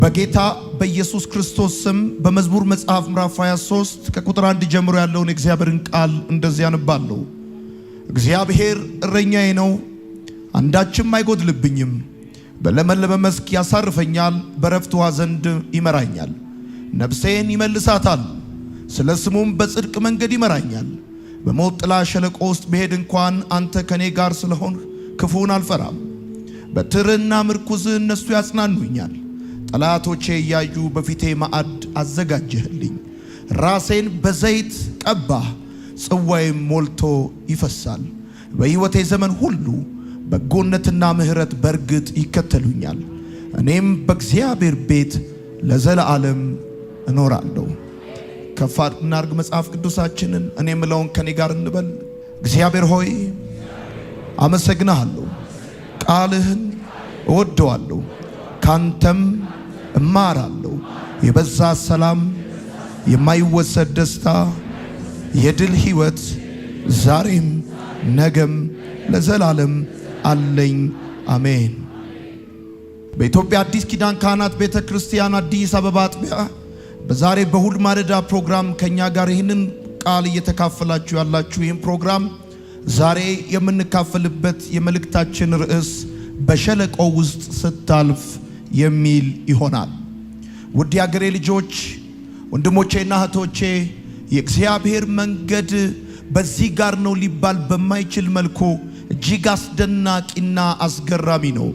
በጌታ በኢየሱስ ክርስቶስ ስም በመዝሙር መጽሐፍ ምዕራፍ 23 ከቁጥር 1 ጀምሮ ያለውን የእግዚአብሔርን ቃል እንደዚህ አነባለሁ። እግዚአብሔር እረኛዬ ነው፣ አንዳችም አይጎድልብኝም። በለመለመ መስክ ያሳርፈኛል፣ በረፍት ውኃ ዘንድ ይመራኛል። ነፍሴን ይመልሳታል፣ ስለ ስሙም በጽድቅ መንገድ ይመራኛል። በሞት ጥላ ሸለቆ ውስጥ ብሄድ እንኳን አንተ ከኔ ጋር ስለሆንህ ክፉን አልፈራም። በትርህና ምርኩዝህ እነሱ ያጽናኑኛል። ጠላቶቼ እያዩ በፊቴ ማዕድ አዘጋጀህልኝ። ራሴን በዘይት ቀባህ፣ ጽዋዬም ሞልቶ ይፈሳል። በሕይወቴ ዘመን ሁሉ በጎነትና ምሕረት በእርግጥ ይከተሉኛል። እኔም በእግዚአብሔር ቤት ለዘለዓለም እኖራለሁ። ከፍ እናርግ መጽሐፍ ቅዱሳችንን። እኔ የምለውን ከኔ ጋር እንበል። እግዚአብሔር ሆይ አመሰግንሃለሁ፣ ቃልህን እወደዋለሁ፣ ካንተም እማራለሁ። የበዛ ሰላም፣ የማይወሰድ ደስታ፣ የድል ሕይወት ዛሬም ነገም ለዘላለም አለኝ። አሜን። በኢትዮጵያ አዲስ ኪዳን ካህናት ቤተ ክርስቲያን አዲስ አበባ አጥቢያ በዛሬ በእሁድ ማለዳ ፕሮግራም ከኛ ጋር ይህንን ቃል እየተካፈላችሁ ያላችሁ፣ ይህን ፕሮግራም ዛሬ የምንካፈልበት የመልእክታችን ርዕስ በሸለቆ ውስጥ ስታልፍ የሚል ይሆናል። ውድ የአገሬ ልጆች፣ ወንድሞቼና እህቶቼ፣ የእግዚአብሔር መንገድ በዚህ ጋር ነው ሊባል በማይችል መልኩ እጅግ አስደናቂና አስገራሚ ነው።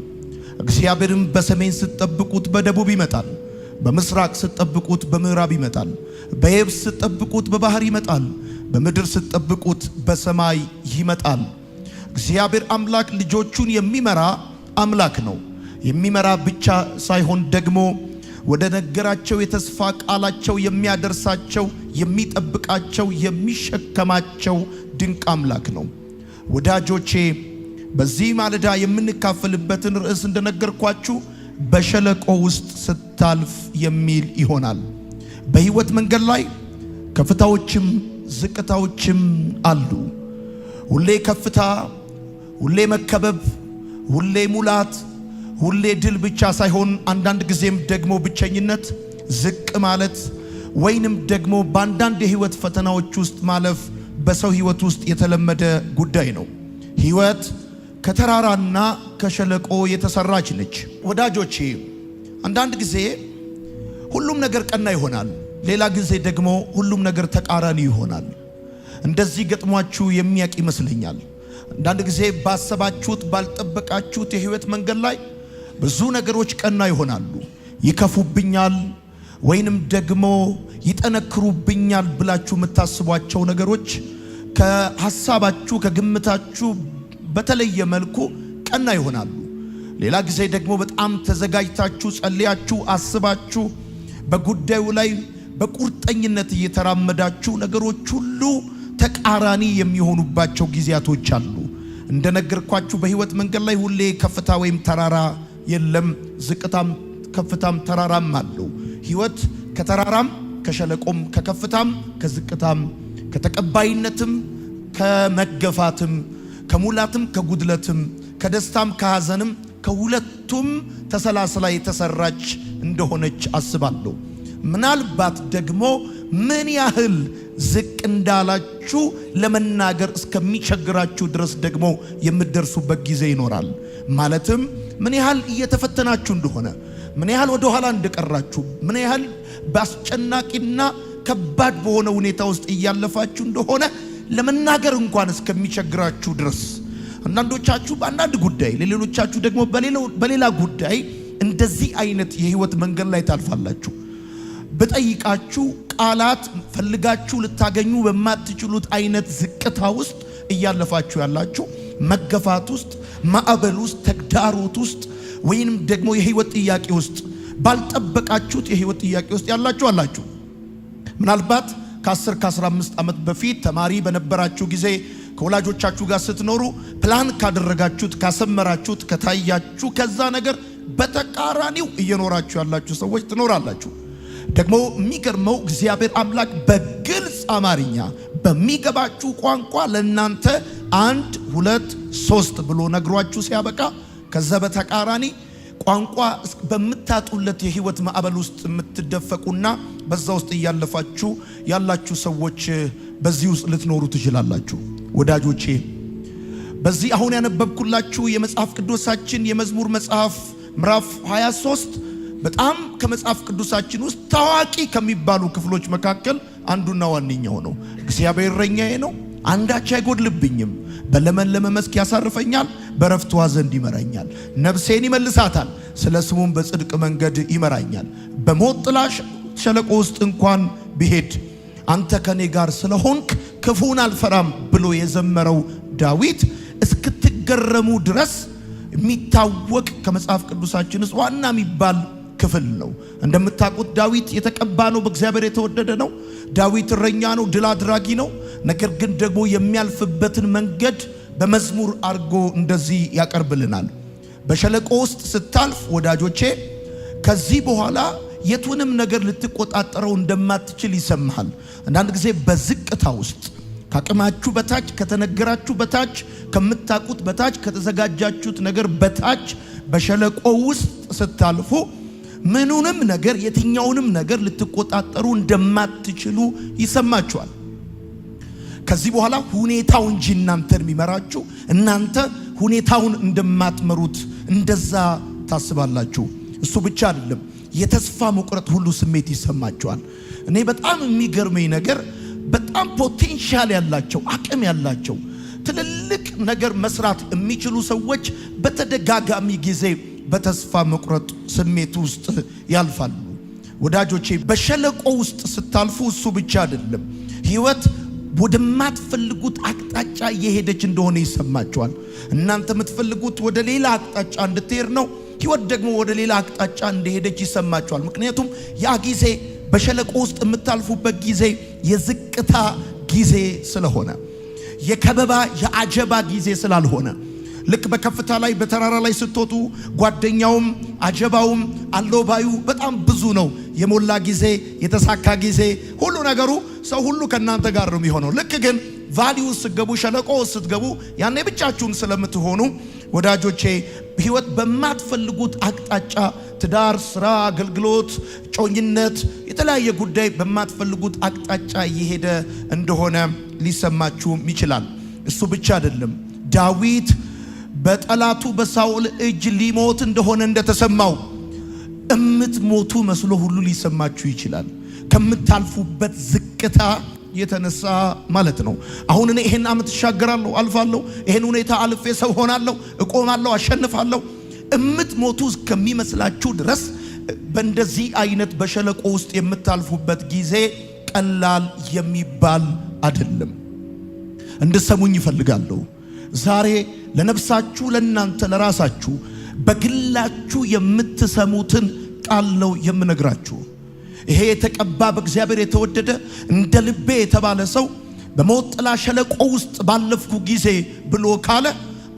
እግዚአብሔርን በሰሜን ስትጠብቁት በደቡብ ይመጣል። በምስራቅ ስትጠብቁት በምዕራብ ይመጣል። በየብስ ስትጠብቁት በባህር ይመጣል። በምድር ስትጠብቁት በሰማይ ይመጣል። እግዚአብሔር አምላክ ልጆቹን የሚመራ አምላክ ነው። የሚመራ ብቻ ሳይሆን ደግሞ ወደ ነገራቸው የተስፋ ቃላቸው የሚያደርሳቸው፣ የሚጠብቃቸው፣ የሚሸከማቸው ድንቅ አምላክ ነው። ወዳጆቼ፣ በዚህ ማለዳ የምንካፈልበትን ርዕስ እንደነገርኳችሁ በሸለቆ ውስጥ ስታልፍ የሚል ይሆናል። በሕይወት መንገድ ላይ ከፍታዎችም ዝቅታዎችም አሉ። ሁሌ ከፍታ፣ ሁሌ መከበብ፣ ሁሌ ሙላት፣ ሁሌ ድል ብቻ ሳይሆን አንዳንድ ጊዜም ደግሞ ብቸኝነት፣ ዝቅ ማለት ወይንም ደግሞ በአንዳንድ የሕይወት ፈተናዎች ውስጥ ማለፍ በሰው ሕይወት ውስጥ የተለመደ ጉዳይ ነው። ሕይወት ከተራራና ከሸለቆ የተሰራች ነች። ወዳጆቼ፣ አንዳንድ ጊዜ ሁሉም ነገር ቀና ይሆናል፣ ሌላ ጊዜ ደግሞ ሁሉም ነገር ተቃራኒ ይሆናል። እንደዚህ ገጥሟችሁ የሚያውቅ ይመስለኛል። አንዳንድ ጊዜ ባሰባችሁት ባልጠበቃችሁት የህይወት መንገድ ላይ ብዙ ነገሮች ቀና ይሆናሉ። ይከፉብኛል ወይንም ደግሞ ይጠነክሩብኛል ብላችሁ የምታስቧቸው ነገሮች ከሀሳባችሁ ከግምታችሁ በተለየ መልኩ ቀና ይሆናሉ። ሌላ ጊዜ ደግሞ በጣም ተዘጋጅታችሁ፣ ጸልያችሁ፣ አስባችሁ፣ በጉዳዩ ላይ በቁርጠኝነት እየተራመዳችሁ ነገሮች ሁሉ ተቃራኒ የሚሆኑባቸው ጊዜያቶች አሉ። እንደነገርኳችሁ በህይወት መንገድ ላይ ሁሌ ከፍታ ወይም ተራራ የለም። ዝቅታም ከፍታም ተራራም አለው። ህይወት ከተራራም ከሸለቆም ከከፍታም ከዝቅታም ከተቀባይነትም ከመገፋትም ከሙላትም ከጉድለትም ከደስታም ከሐዘንም ከሁለቱም ተሰላስላ የተሰራች እንደሆነች አስባለሁ። ምናልባት ደግሞ ምን ያህል ዝቅ እንዳላችሁ ለመናገር እስከሚቸግራችሁ ድረስ ደግሞ የምትደርሱበት ጊዜ ይኖራል። ማለትም ምን ያህል እየተፈተናችሁ እንደሆነ፣ ምን ያህል ወደ ኋላ እንደቀራችሁ፣ ምን ያህል በአስጨናቂና ከባድ በሆነ ሁኔታ ውስጥ እያለፋችሁ እንደሆነ ለመናገር እንኳን እስከሚቸግራችሁ ድረስ፣ አንዳንዶቻችሁ በአንዳንድ ጉዳይ፣ ለሌሎቻችሁ ደግሞ በሌላ ጉዳይ እንደዚህ አይነት የህይወት መንገድ ላይ ታልፋላችሁ። ብጠይቃችሁ ቃላት ፈልጋችሁ ልታገኙ በማትችሉት አይነት ዝቅታ ውስጥ እያለፋችሁ ያላችሁ፣ መገፋት ውስጥ፣ ማዕበል ውስጥ፣ ተግዳሮት ውስጥ ወይንም ደግሞ የህይወት ጥያቄ ውስጥ፣ ባልጠበቃችሁት የህይወት ጥያቄ ውስጥ ያላችሁ አላችሁ። ምናልባት ከ10 ከ15 ዓመት በፊት ተማሪ በነበራችሁ ጊዜ ከወላጆቻችሁ ጋር ስትኖሩ ፕላን ካደረጋችሁት፣ ካሰመራችሁት፣ ከታያችሁ ከዛ ነገር በተቃራኒው እየኖራችሁ ያላችሁ ሰዎች ትኖራላችሁ። ደግሞ የሚገርመው እግዚአብሔር አምላክ በግልጽ አማርኛ በሚገባችሁ ቋንቋ ለእናንተ አንድ፣ ሁለት፣ ሶስት ብሎ ነግሯችሁ ሲያበቃ ከዛ በተቃራኒ ቋንቋ በምታጡለት የህይወት ማዕበል ውስጥ የምትደፈቁና በዛ ውስጥ እያለፋችሁ ያላችሁ ሰዎች በዚህ ውስጥ ልትኖሩ ትችላላችሁ። ወዳጆቼ በዚህ አሁን ያነበብኩላችሁ የመጽሐፍ ቅዱሳችን የመዝሙር መጽሐፍ ምዕራፍ 23 በጣም ከመጽሐፍ ቅዱሳችን ውስጥ ታዋቂ ከሚባሉ ክፍሎች መካከል አንዱና ዋነኛው ነው። እግዚአብሔር እረኛዬ ነው፣ አንዳች አይጎድልብኝም። በለመለመ መስክ ያሳርፈኛል፣ በረፍት ውኃ ዘንድ ይመራኛል። ነፍሴን ይመልሳታል፣ ስለ ስሙም በጽድቅ መንገድ ይመራኛል። በሞት ጥላ ሸለቆ ውስጥ እንኳን ብሄድ አንተ ከኔ ጋር ስለሆንክ ክፉን አልፈራም ብሎ የዘመረው ዳዊት እስክትገረሙ ድረስ የሚታወቅ ከመጽሐፍ ቅዱሳችን ውስጥ ዋና የሚባል ክፍል ነው። እንደምታውቁት ዳዊት የተቀባ ነው፣ በእግዚአብሔር የተወደደ ነው። ዳዊት እረኛ ነው፣ ድል አድራጊ ነው። ነገር ግን ደግሞ የሚያልፍበትን መንገድ በመዝሙር አድርጎ እንደዚህ ያቀርብልናል። በሸለቆ ውስጥ ስታልፍ ወዳጆቼ፣ ከዚህ በኋላ የቱንም ነገር ልትቆጣጠረው እንደማትችል ይሰማሃል። አንዳንድ ጊዜ በዝቅታ ውስጥ ከአቅማችሁ በታች፣ ከተነገራችሁ በታች፣ ከምታውቁት በታች፣ ከተዘጋጃችሁት ነገር በታች በሸለቆ ውስጥ ስታልፉ ምኑንም ነገር የትኛውንም ነገር ልትቆጣጠሩ እንደማትችሉ ይሰማችኋል። ከዚህ በኋላ ሁኔታው እንጂ እናንተን የሚመራችሁ እናንተ ሁኔታውን እንደማትመሩት እንደዛ ታስባላችሁ። እሱ ብቻ አይደለም፣ የተስፋ መቁረጥ ሁሉ ስሜት ይሰማችኋል። እኔ በጣም የሚገርመኝ ነገር በጣም potential ያላቸው አቅም ያላቸው ትልልቅ ነገር መስራት የሚችሉ ሰዎች በተደጋጋሚ ጊዜ በተስፋ መቁረጥ ስሜት ውስጥ ያልፋሉ። ወዳጆቼ በሸለቆ ውስጥ ስታልፉ እሱ ብቻ አይደለም፣ ህይወት ወደማትፈልጉት አቅጣጫ እየሄደች እንደሆነ ይሰማችኋል። እናንተ የምትፈልጉት ወደ ሌላ አቅጣጫ እንድትሄድ ነው። ህይወት ደግሞ ወደ ሌላ አቅጣጫ እንደሄደች ይሰማችኋል። ምክንያቱም ያ ጊዜ በሸለቆ ውስጥ የምታልፉበት ጊዜ የዝቅታ ጊዜ ስለሆነ፣ የከበባ የአጀባ ጊዜ ስላልሆነ፣ ልክ በከፍታ ላይ በተራራ ላይ ስትወጡ ጓደኛውም አጀባውም አለባዩ በጣም ብዙ ነው። የሞላ ጊዜ፣ የተሳካ ጊዜ፣ ሁሉ ነገሩ ሰው ሁሉ ከእናንተ ጋር ነው የሚሆነው። ልክ ግን valley ው ስትገቡ፣ ሸለቆ ስትገቡ ያኔ ብቻችሁን ስለምትሆኑ ወዳጆቼ ህይወት በማትፈልጉት አቅጣጫ ትዳር፣ ስራ፣ አገልግሎት፣ ጮኝነት፣ የተለያየ ጉዳይ በማትፈልጉት አቅጣጫ እየሄደ እንደሆነ ሊሰማችሁም ይችላል። እሱ ብቻ አይደለም፣ ዳዊት በጠላቱ በሳኦል እጅ ሊሞት እንደሆነ እንደተሰማው እምትሞቱ መስሎ ሁሉ ሊሰማችሁ ይችላል። ከምታልፉበት ዝቅታ የተነሳ ማለት ነው። አሁን እኔ ይሄን ዓመት እሻገራለሁ፣ አልፋለሁ፣ ይሄን ሁኔታ አልፌ ሰው ሆናለሁ፣ እቆማለሁ፣ አሸንፋለሁ እምትሞቱ እስከሚመስላችሁ ድረስ በእንደዚህ አይነት በሸለቆ ውስጥ የምታልፉበት ጊዜ ቀላል የሚባል አይደለም። እንድሰሙኝ ይፈልጋለሁ። ዛሬ ለነፍሳችሁ፣ ለእናንተ፣ ለራሳችሁ በግላችሁ የምትሰሙትን ቃል ነው የምነግራችሁ። ይሄ የተቀባ በእግዚአብሔር የተወደደ እንደ ልቤ የተባለ ሰው በሞት ጥላ ሸለቆ ውስጥ ባለፍኩ ጊዜ ብሎ ካለ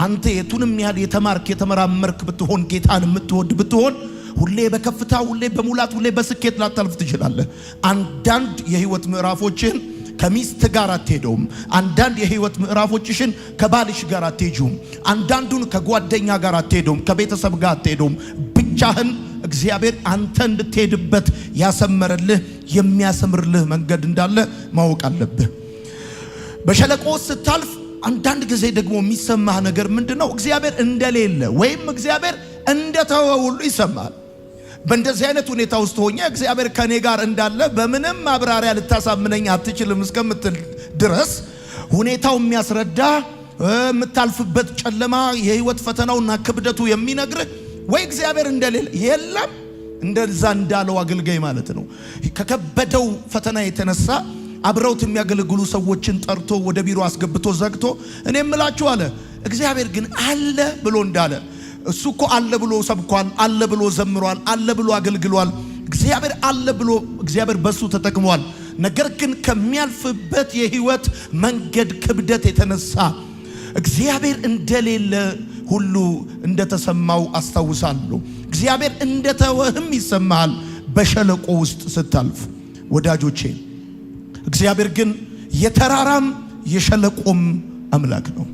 አንተ የቱንም ያህል የተማርክ የተመራመርክ ብትሆን፣ ጌታን የምትወድ ብትሆን፣ ሁሌ በከፍታ ሁሌ በሙላት ሁሌ በስኬት ላታልፍ ትችላለህ። አንዳንድ የህይወት ምዕራፎችን ከሚስት ጋር አትሄደውም። አንዳንድ የህይወት ምዕራፎችሽን ከባልሽ ጋር አትሄጂውም። አንዳንዱን ከጓደኛ ጋር አትሄደውም። ከቤተሰብ ጋር አትሄደውም። ብቻህን እግዚአብሔር አንተ እንድትሄድበት ያሰመረልህ የሚያሰምርልህ መንገድ እንዳለ ማወቅ አለብህ። በሸለቆ ስታልፍ አንዳንድ ጊዜ ደግሞ የሚሰማህ ነገር ምንድን ነው? እግዚአብሔር እንደሌለ ወይም እግዚአብሔር እንደተወ ሁሉ ይሰማል። በእንደዚህ አይነት ሁኔታ ውስጥ ሆኜ እግዚአብሔር ከኔ ጋር እንዳለ በምንም ማብራሪያ ልታሳምነኝ አትችልም እስከምትል ድረስ ሁኔታው የሚያስረዳ የምታልፍበት ጨለማ የህይወት ፈተናውና ክብደቱ የሚነግርህ ወይ እግዚአብሔር እንደሌለ የለም እንደዛ እንዳለው አገልጋይ ማለት ነው። ከከበደው ፈተና የተነሳ አብረውት የሚያገለግሉ ሰዎችን ጠርቶ ወደ ቢሮ አስገብቶ ዘግቶ እኔ እምላችሁ አለ እግዚአብሔር ግን አለ ብሎ እንዳለ እሱ እኮ አለ ብሎ ሰብኳል፣ አለ ብሎ ዘምሯል፣ አለ ብሎ አገልግሏል። እግዚአብሔር አለ ብሎ እግዚአብሔር በሱ ተጠቅሟል። ነገር ግን ከሚያልፍበት የህይወት መንገድ ክብደት የተነሳ እግዚአብሔር እንደሌለ ሁሉ እንደተሰማው አስታውሳለሁ። እግዚአብሔር እንደተወህም ይሰማሃል በሸለቆ ውስጥ ስታልፍ። ወዳጆቼ እግዚአብሔር ግን የተራራም የሸለቆም አምላክ ነው።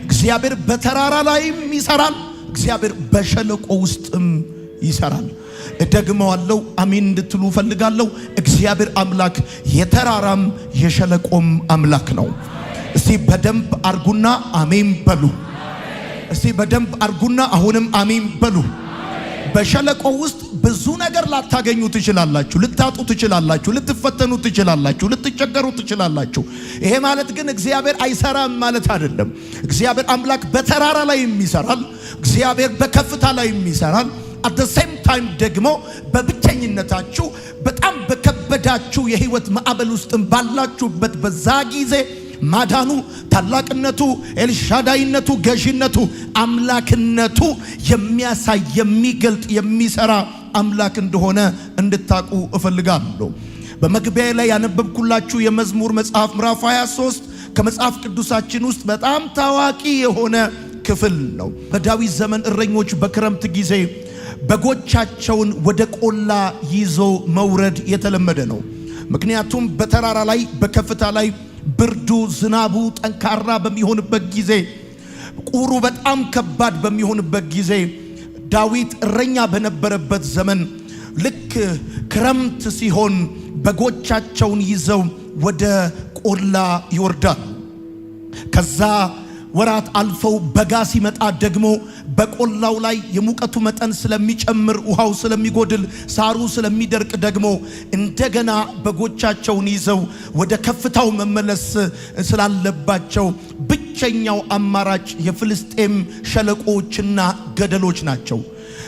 እግዚአብሔር በተራራ ላይም ይሰራል። እግዚአብሔር በሸለቆ ውስጥም ይሰራል። እደግመዋለሁ፣ አሜን እንድትሉ እፈልጋለሁ። እግዚአብሔር አምላክ የተራራም የሸለቆም አምላክ ነው። እስቲ በደንብ አርጉና አሜን በሉ። እስቲ በደንብ አርጉና አሁንም አሜን በሉ። በሸለቆ ውስጥ ብዙ ነገር ላታገኙ ትችላላችሁ፣ ልታጡ ትችላላችሁ፣ ልትፈተኑ ትችላላችሁ፣ ልትቸገሩ ትችላላችሁ። ይሄ ማለት ግን እግዚአብሔር አይሰራም ማለት አይደለም። እግዚአብሔር አምላክ በተራራ ላይ ይሰራል። እግዚአብሔር በከፍታ ላይ ይሰራል። At same time ደግሞ በብቸኝነታችሁ በጣም በከበዳችሁ የህይወት ማዕበል ውስጥም ባላችሁበት በዛ ጊዜ ማዳኑ፣ ታላቅነቱ፣ ኤልሻዳይነቱ፣ ገዢነቱ፣ አምላክነቱ የሚያሳይ የሚገልጥ የሚሰራ አምላክ እንደሆነ እንድታቁ እፈልጋለሁ። በመግቢያ ላይ ያነበብኩላችሁ የመዝሙር መጽሐፍ ምዕራፍ 23 ከመጽሐፍ ቅዱሳችን ውስጥ በጣም ታዋቂ የሆነ ክፍል ነው። በዳዊት ዘመን እረኞች በክረምት ጊዜ በጎቻቸውን ወደ ቆላ ይዞ መውረድ የተለመደ ነው። ምክንያቱም በተራራ ላይ በከፍታ ላይ ብርዱ፣ ዝናቡ ጠንካራ በሚሆንበት ጊዜ፣ ቁሩ በጣም ከባድ በሚሆንበት ጊዜ ዳዊት እረኛ በነበረበት ዘመን ልክ ክረምት ሲሆን በጎቻቸውን ይዘው ወደ ቆላ ይወርዳል። ከዛ ወራት አልፈው በጋ ሲመጣ ደግሞ በቆላው ላይ የሙቀቱ መጠን ስለሚጨምር፣ ውሃው ስለሚጎድል፣ ሳሩ ስለሚደርቅ ደግሞ እንደገና በጎቻቸውን ይዘው ወደ ከፍታው መመለስ ስላለባቸው ብቸኛው አማራጭ የፍልስጤም ሸለቆዎችና ገደሎች ናቸው።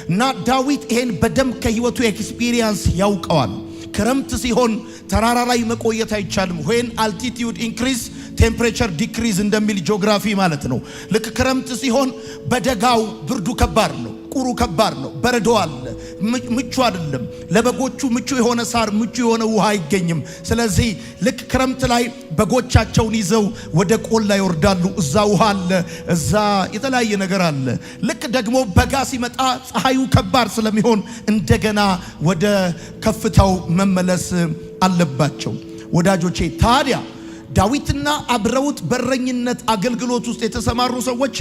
እና ዳዊት ይሄን በደንብ ከህይወቱ experience ያውቀዋል። ክረምት ሲሆን ተራራ ላይ መቆየት አይቻልም። When altitude increase, temperature decrease እንደሚል ጂኦግራፊ ማለት ነው። ልክ ክረምት ሲሆን በደጋው ብርዱ ከባድ ነው፣ ቁሩ ከባድ ነው፣ በረዶ አለ፣ ምቹ አይደለም። ለበጎቹ ምቹ የሆነ ሳር፣ ምቹ የሆነ ውሃ አይገኝም። ስለዚህ ልክ ክረምት ላይ በጎቻቸውን ይዘው ወደ ቆላ ይወርዳሉ። እዛ ውሃ አለ፣ እዛ የተለያየ ነገር አለ። ልክ ደግሞ በጋ ሲመጣ ፀሐዩ ከባድ ስለሚሆን እንደገና ወደ ከፍታው መመለስ አለባቸው። ወዳጆቼ፣ ታዲያ ዳዊትና አብረውት በረኝነት አገልግሎት ውስጥ የተሰማሩ ሰዎች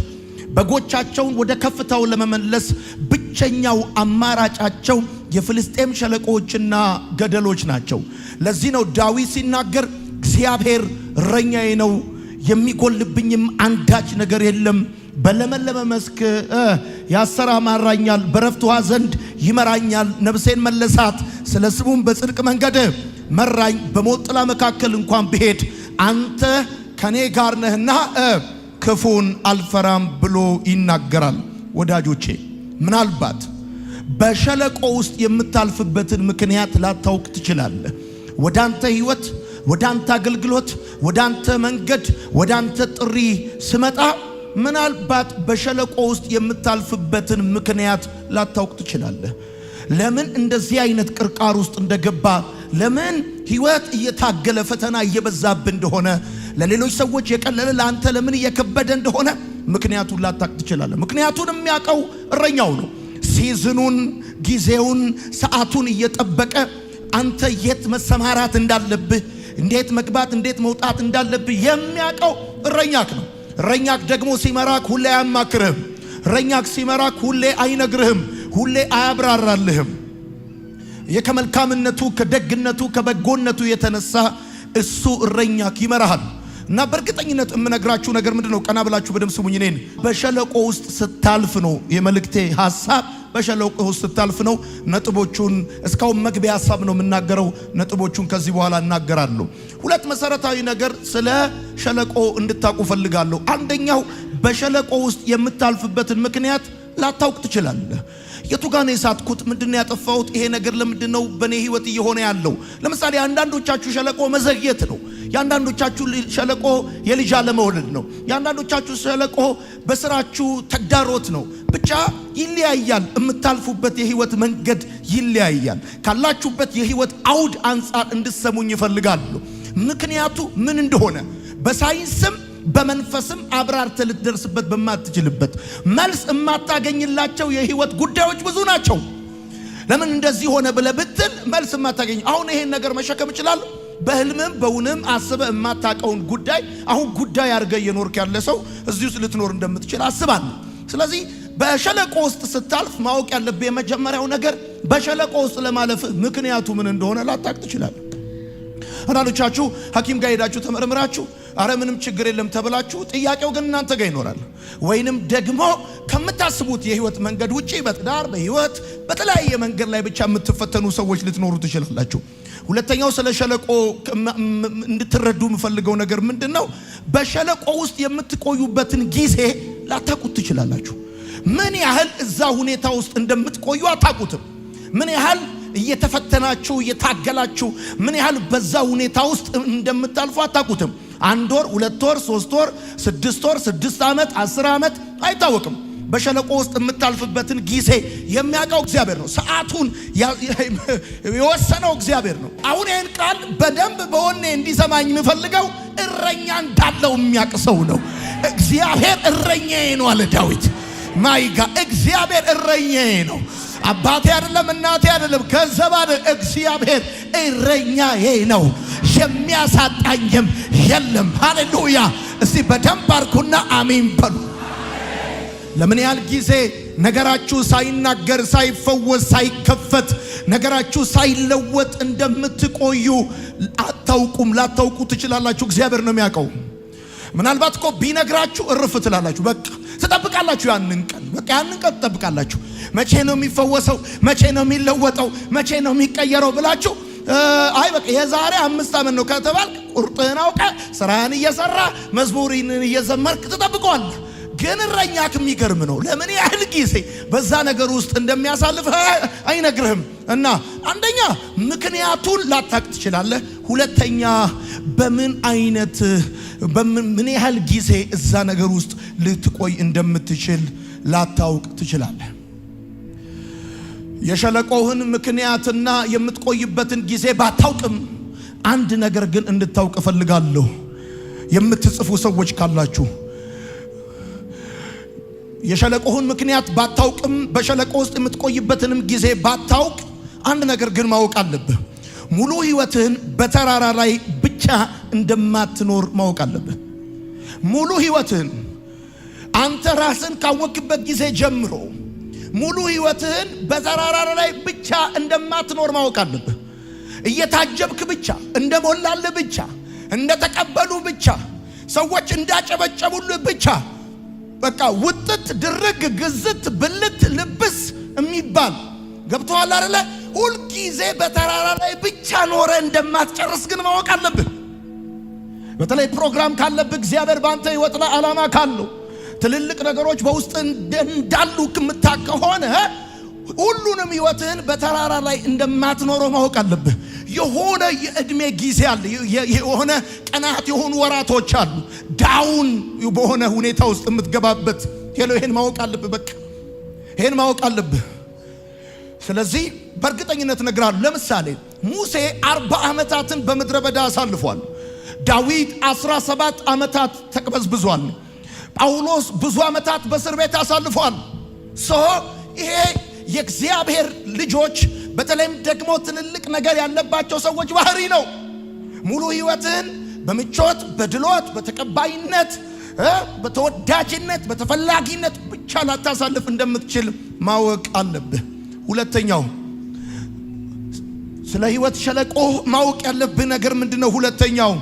በጎቻቸውን ወደ ከፍታው ለመመለስ ብቸኛው አማራጫቸው የፍልስጤም ሸለቆዎችና ገደሎች ናቸው። ለዚህ ነው ዳዊት ሲናገር እግዚአብሔር እረኛዬ ነው፣ የሚጎልብኝም አንዳች ነገር የለም። በለመለመ መስክ ያሰማራኛል፣ በረፍት ውኃ ዘንድ ይመራኛል። ነፍሴን መለሳት፣ ስለ ስሙም በጽድቅ መንገድ መራኝ። በሞት ጥላ መካከል እንኳን ብሄድ አንተ ከኔ ጋር ነህና ክፉን አልፈራም ብሎ ይናገራል። ወዳጆቼ፣ ምናልባት በሸለቆ ውስጥ የምታልፍበትን ምክንያት ላታውቅ ትችላለህ። ወደ አንተ ህይወት፣ ወደ አንተ አገልግሎት፣ ወደ አንተ መንገድ፣ ወደ አንተ ጥሪ ስመጣ ምናልባት በሸለቆ ውስጥ የምታልፍበትን ምክንያት ላታውቅ ትችላለህ። ለምን እንደዚህ አይነት ቅርቃር ውስጥ እንደገባ፣ ለምን ህይወት እየታገለ ፈተና እየበዛብህ እንደሆነ፣ ለሌሎች ሰዎች የቀለለ ለአንተ ለምን እየከበደ እንደሆነ ምክንያቱን ላታውቅ ትችላለህ። ምክንያቱን የሚያውቀው እረኛው ነው። Season ኑን፣ ጊዜውን፣ ሰዓቱን እየጠበቀ አንተ የት መሰማራት እንዳለብህ፣ እንዴት መግባት፣ እንዴት መውጣት እንዳለብህ የሚያውቀው እረኛክ ነው። እረኛክ ደግሞ ሲመራክ ሁሌ አያማክርህም። እረኛክ ሲመራክ ሁሌ አይነግርህም፣ ሁሌ አያብራራልህም። የከመልካምነቱ ከደግነቱ ከበጎነቱ የተነሳ እሱ እረኛክ ይመራሃል። እና በእርግጠኝነት የምነግራችሁ ነገር ምንድን ነው? ቀና ብላችሁ በደምብ ስሙኝ። እኔን በሸለቆ ውስጥ ስታልፍ ነው የመልእክቴ ሐሳብ። በሸለቆ ውስጥ ስታልፍ ነው። ነጥቦቹን እስካሁን መግቢያ ሐሳብ ነው የምናገረው። ነጥቦቹን ከዚህ በኋላ እናገራለሁ። ሁለት መሰረታዊ ነገር ስለ ሸለቆ እንድታውቁ ፈልጋለሁ። አንደኛው በሸለቆ ውስጥ የምታልፍበትን ምክንያት ላታውቅ ትችላለህ። የቱ ጋር ነው የሳትኩት? ምንድን ነው ያጠፋሁት? ይሄ ነገር ለምንድን ነው በእኔ ህይወት እየሆነ ያለው? ለምሳሌ አንዳንዶቻችሁ ሸለቆ መዘግየት ነው። የአንዳንዶቻችሁ ሸለቆ የልጅ አለመውለድ ነው። የአንዳንዶቻችሁ ሸለቆ በስራችሁ ተግዳሮት ነው። ብቻ ይለያያል። የምታልፉበት የህይወት መንገድ ይለያያል። ካላችሁበት የህይወት አውድ አንጻር እንድሰሙኝ ይፈልጋሉ። ምክንያቱ ምን እንደሆነ በሳይንስም በመንፈስም አብራርተ ልትደርስበት በማትችልበት መልስ የማታገኝላቸው የህይወት ጉዳዮች ብዙ ናቸው። ለምን እንደዚህ ሆነ ብለህ ብትል መልስ የማታገኝ፣ አሁን ይሄን ነገር መሸከም እችላለሁ፣ በህልምም በውንም አስበህ የማታውቀውን ጉዳይ አሁን ጉዳይ አድርገህ እየኖርክ ያለ ሰው እዚህ ውስጥ ልትኖር እንደምትችል አስባለሁ። ስለዚህ በሸለቆ ውስጥ ስታልፍ ማወቅ ያለብህ የመጀመሪያው ነገር በሸለቆ ውስጥ ለማለፍ ምክንያቱ ምን እንደሆነ ላታቅ ትችላለህ። አንዳንዶቻችሁ ሐኪም ጋር ሄዳችሁ ተመርምራችሁ አረ ምንም ችግር የለም ተብላችሁ ጥያቄው ግን እናንተ ጋር ይኖራል። ወይንም ደግሞ ከምታስቡት የህይወት መንገድ ውጪ በትዳር፣ በህይወት፣ በተለያየ መንገድ ላይ ብቻ የምትፈተኑ ሰዎች ልትኖሩ ትችላላችሁ። ሁለተኛው ስለ ሸለቆ እንድትረዱ የምፈልገው ነገር ምንድን ነው? በሸለቆ ውስጥ የምትቆዩበትን ጊዜ ላታውቁት ትችላላችሁ። ምን ያህል እዛ ሁኔታ ውስጥ እንደምትቆዩ አታውቁትም። ምን ያህል እየተፈተናችሁ እየታገላችሁ ምን ያህል በዛ ሁኔታ ውስጥ እንደምታልፉ አታውቁትም። 1 ወር፣ 2 ወር፣ 3 ወር፣ 6 ወር፣ 6 ዓመት፣ 10 ዓመት አይታወቅም። በሸለቆ ውስጥ የምታልፍበትን ጊዜ የሚያውቀው እግዚአብሔር ነው። ሰዓቱን የወሰነው እግዚአብሔር ነው። አሁን ይህን ቃል በደንብ በወኔ እንዲሰማኝ የምፈልገው እረኛ እንዳለው የሚያውቅ ሰው ነው። እግዚአብሔር እረኛዬ ነው አለ ዳዊት። ማይጋ እግዚአብሔር እረኛዬ ነው። አባቴ አይደለም፣ እናቴ አይደለም፣ ገንዘብ አይደለም። እግዚአብሔር እረኛዬ ነው፣ የሚያሳጣኝም የለም። ሃሌሉያ! እስቲ በደንብ አርኩና አሜን በሉ። ለምን ያህል ጊዜ ነገራችሁ ሳይናገር፣ ሳይፈወስ፣ ሳይከፈት፣ ነገራችሁ ሳይለወጥ እንደምትቆዩ አታውቁም። ላታውቁ ትችላላችሁ። እግዚአብሔር ነው የሚያውቀው። ምናልባት እኮ ቢነግራችሁ እርፍ ትላላችሁ። በቃ ትጠብቃላችሁ ያንን ቀን፣ በቃ ያንን ቀን ትጠብቃላችሁ። መቼ ነው የሚፈወሰው? መቼ ነው የሚለወጠው? መቼ ነው የሚቀየረው ብላችሁ አይ በቃ የዛሬ 5 ዓመት ነው ከተባልክ ቁርጥህን አውቀህ ስራህን እየሰራ መዝሙርን እየዘመርክ ትጠብቀዋለህ። ግን እረኛክ የሚገርም ነው። ለምን ያህል ጊዜ በዛ ነገር ውስጥ እንደሚያሳልፍ አይነግርህም። እና አንደኛ ምክንያቱን ላታቅ ትችላለህ። ሁለተኛ በምን አይነት በምን ያህል ጊዜ እዛ ነገር ውስጥ ልትቆይ እንደምትችል ላታውቅ ትችላለህ። የሸለቆህን ምክንያትና የምትቆይበትን ጊዜ ባታውቅም አንድ ነገር ግን እንድታውቅ እፈልጋለሁ። የምትጽፉ ሰዎች ካላችሁ የሸለቆህን ምክንያት ባታውቅም በሸለቆ ውስጥ የምትቆይበትንም ጊዜ ባታውቅ አንድ ነገር ግን ማወቅ አለብህ። ሙሉ ህይወትህን በተራራ ላይ ብቻ እንደማትኖር ማወቅ አለብህ። ሙሉ ህይወትህን አንተ ራስን ካወቅበት ጊዜ ጀምሮ ሙሉ ህይወትህን በተራራ ላይ ብቻ እንደማትኖር ማወቅ አለብህ። እየታጀብክ ብቻ፣ እንደሞላልህ ብቻ፣ እንደተቀበሉ ብቻ፣ ሰዎች እንዳጨበጨቡልህ ብቻ በቃ ውጥት ድርግ ግዝት ብልት ልብስ የሚባል ገብቶሃል አይደለ? ሁልጊዜ በተራራ ላይ ብቻ ኖረ እንደማትጨርስ ግን ማወቅ አለብህ። በተለይ ፕሮግራም ካለብህ፣ እግዚአብሔር በአንተ ህይወት ላይ ዓላማ ካለው፣ ትልልቅ ነገሮች በውስጥ እንዳሉ የምታውቅ ከሆነ ሁሉንም ህይወትህን በተራራ ላይ እንደማትኖረው ማወቅ አለብህ። የሆነ የእድሜ ጊዜ አለ። የሆነ ቀናት፣ የሆኑ ወራቶች አሉ። Down በሆነ ሁኔታ ውስጥ የምትገባበት። Hello፣ ይሄን ማወቅ አለብህ። በቃ ይሄን ማወቅ አለብህ። ስለዚህ በእርግጠኝነት እነግርሃለሁ። ለምሳሌ ሙሴ 40 ዓመታትን በምድረ በዳ አሳልፏል። ዳዊት 17 ዓመታት ተቅበዝብዟል። ጳውሎስ ብዙ ዓመታት በእስር ቤት አሳልፏል። So ይሄ የእግዚአብሔር ልጆች በተለይም ደግሞ ትልልቅ ነገር ያለባቸው ሰዎች ባህሪ ነው። ሙሉ ህይወትህን በምቾት፣ በድሎት፣ በተቀባይነት፣ በተወዳጅነት፣ በተፈላጊነት ብቻ ላታሳልፍ እንደምትችል ማወቅ አለብህ። ሁለተኛው ስለ ህይወት ሸለቆ ማወቅ ያለብህ ነገር ምንድነው? ሁለተኛው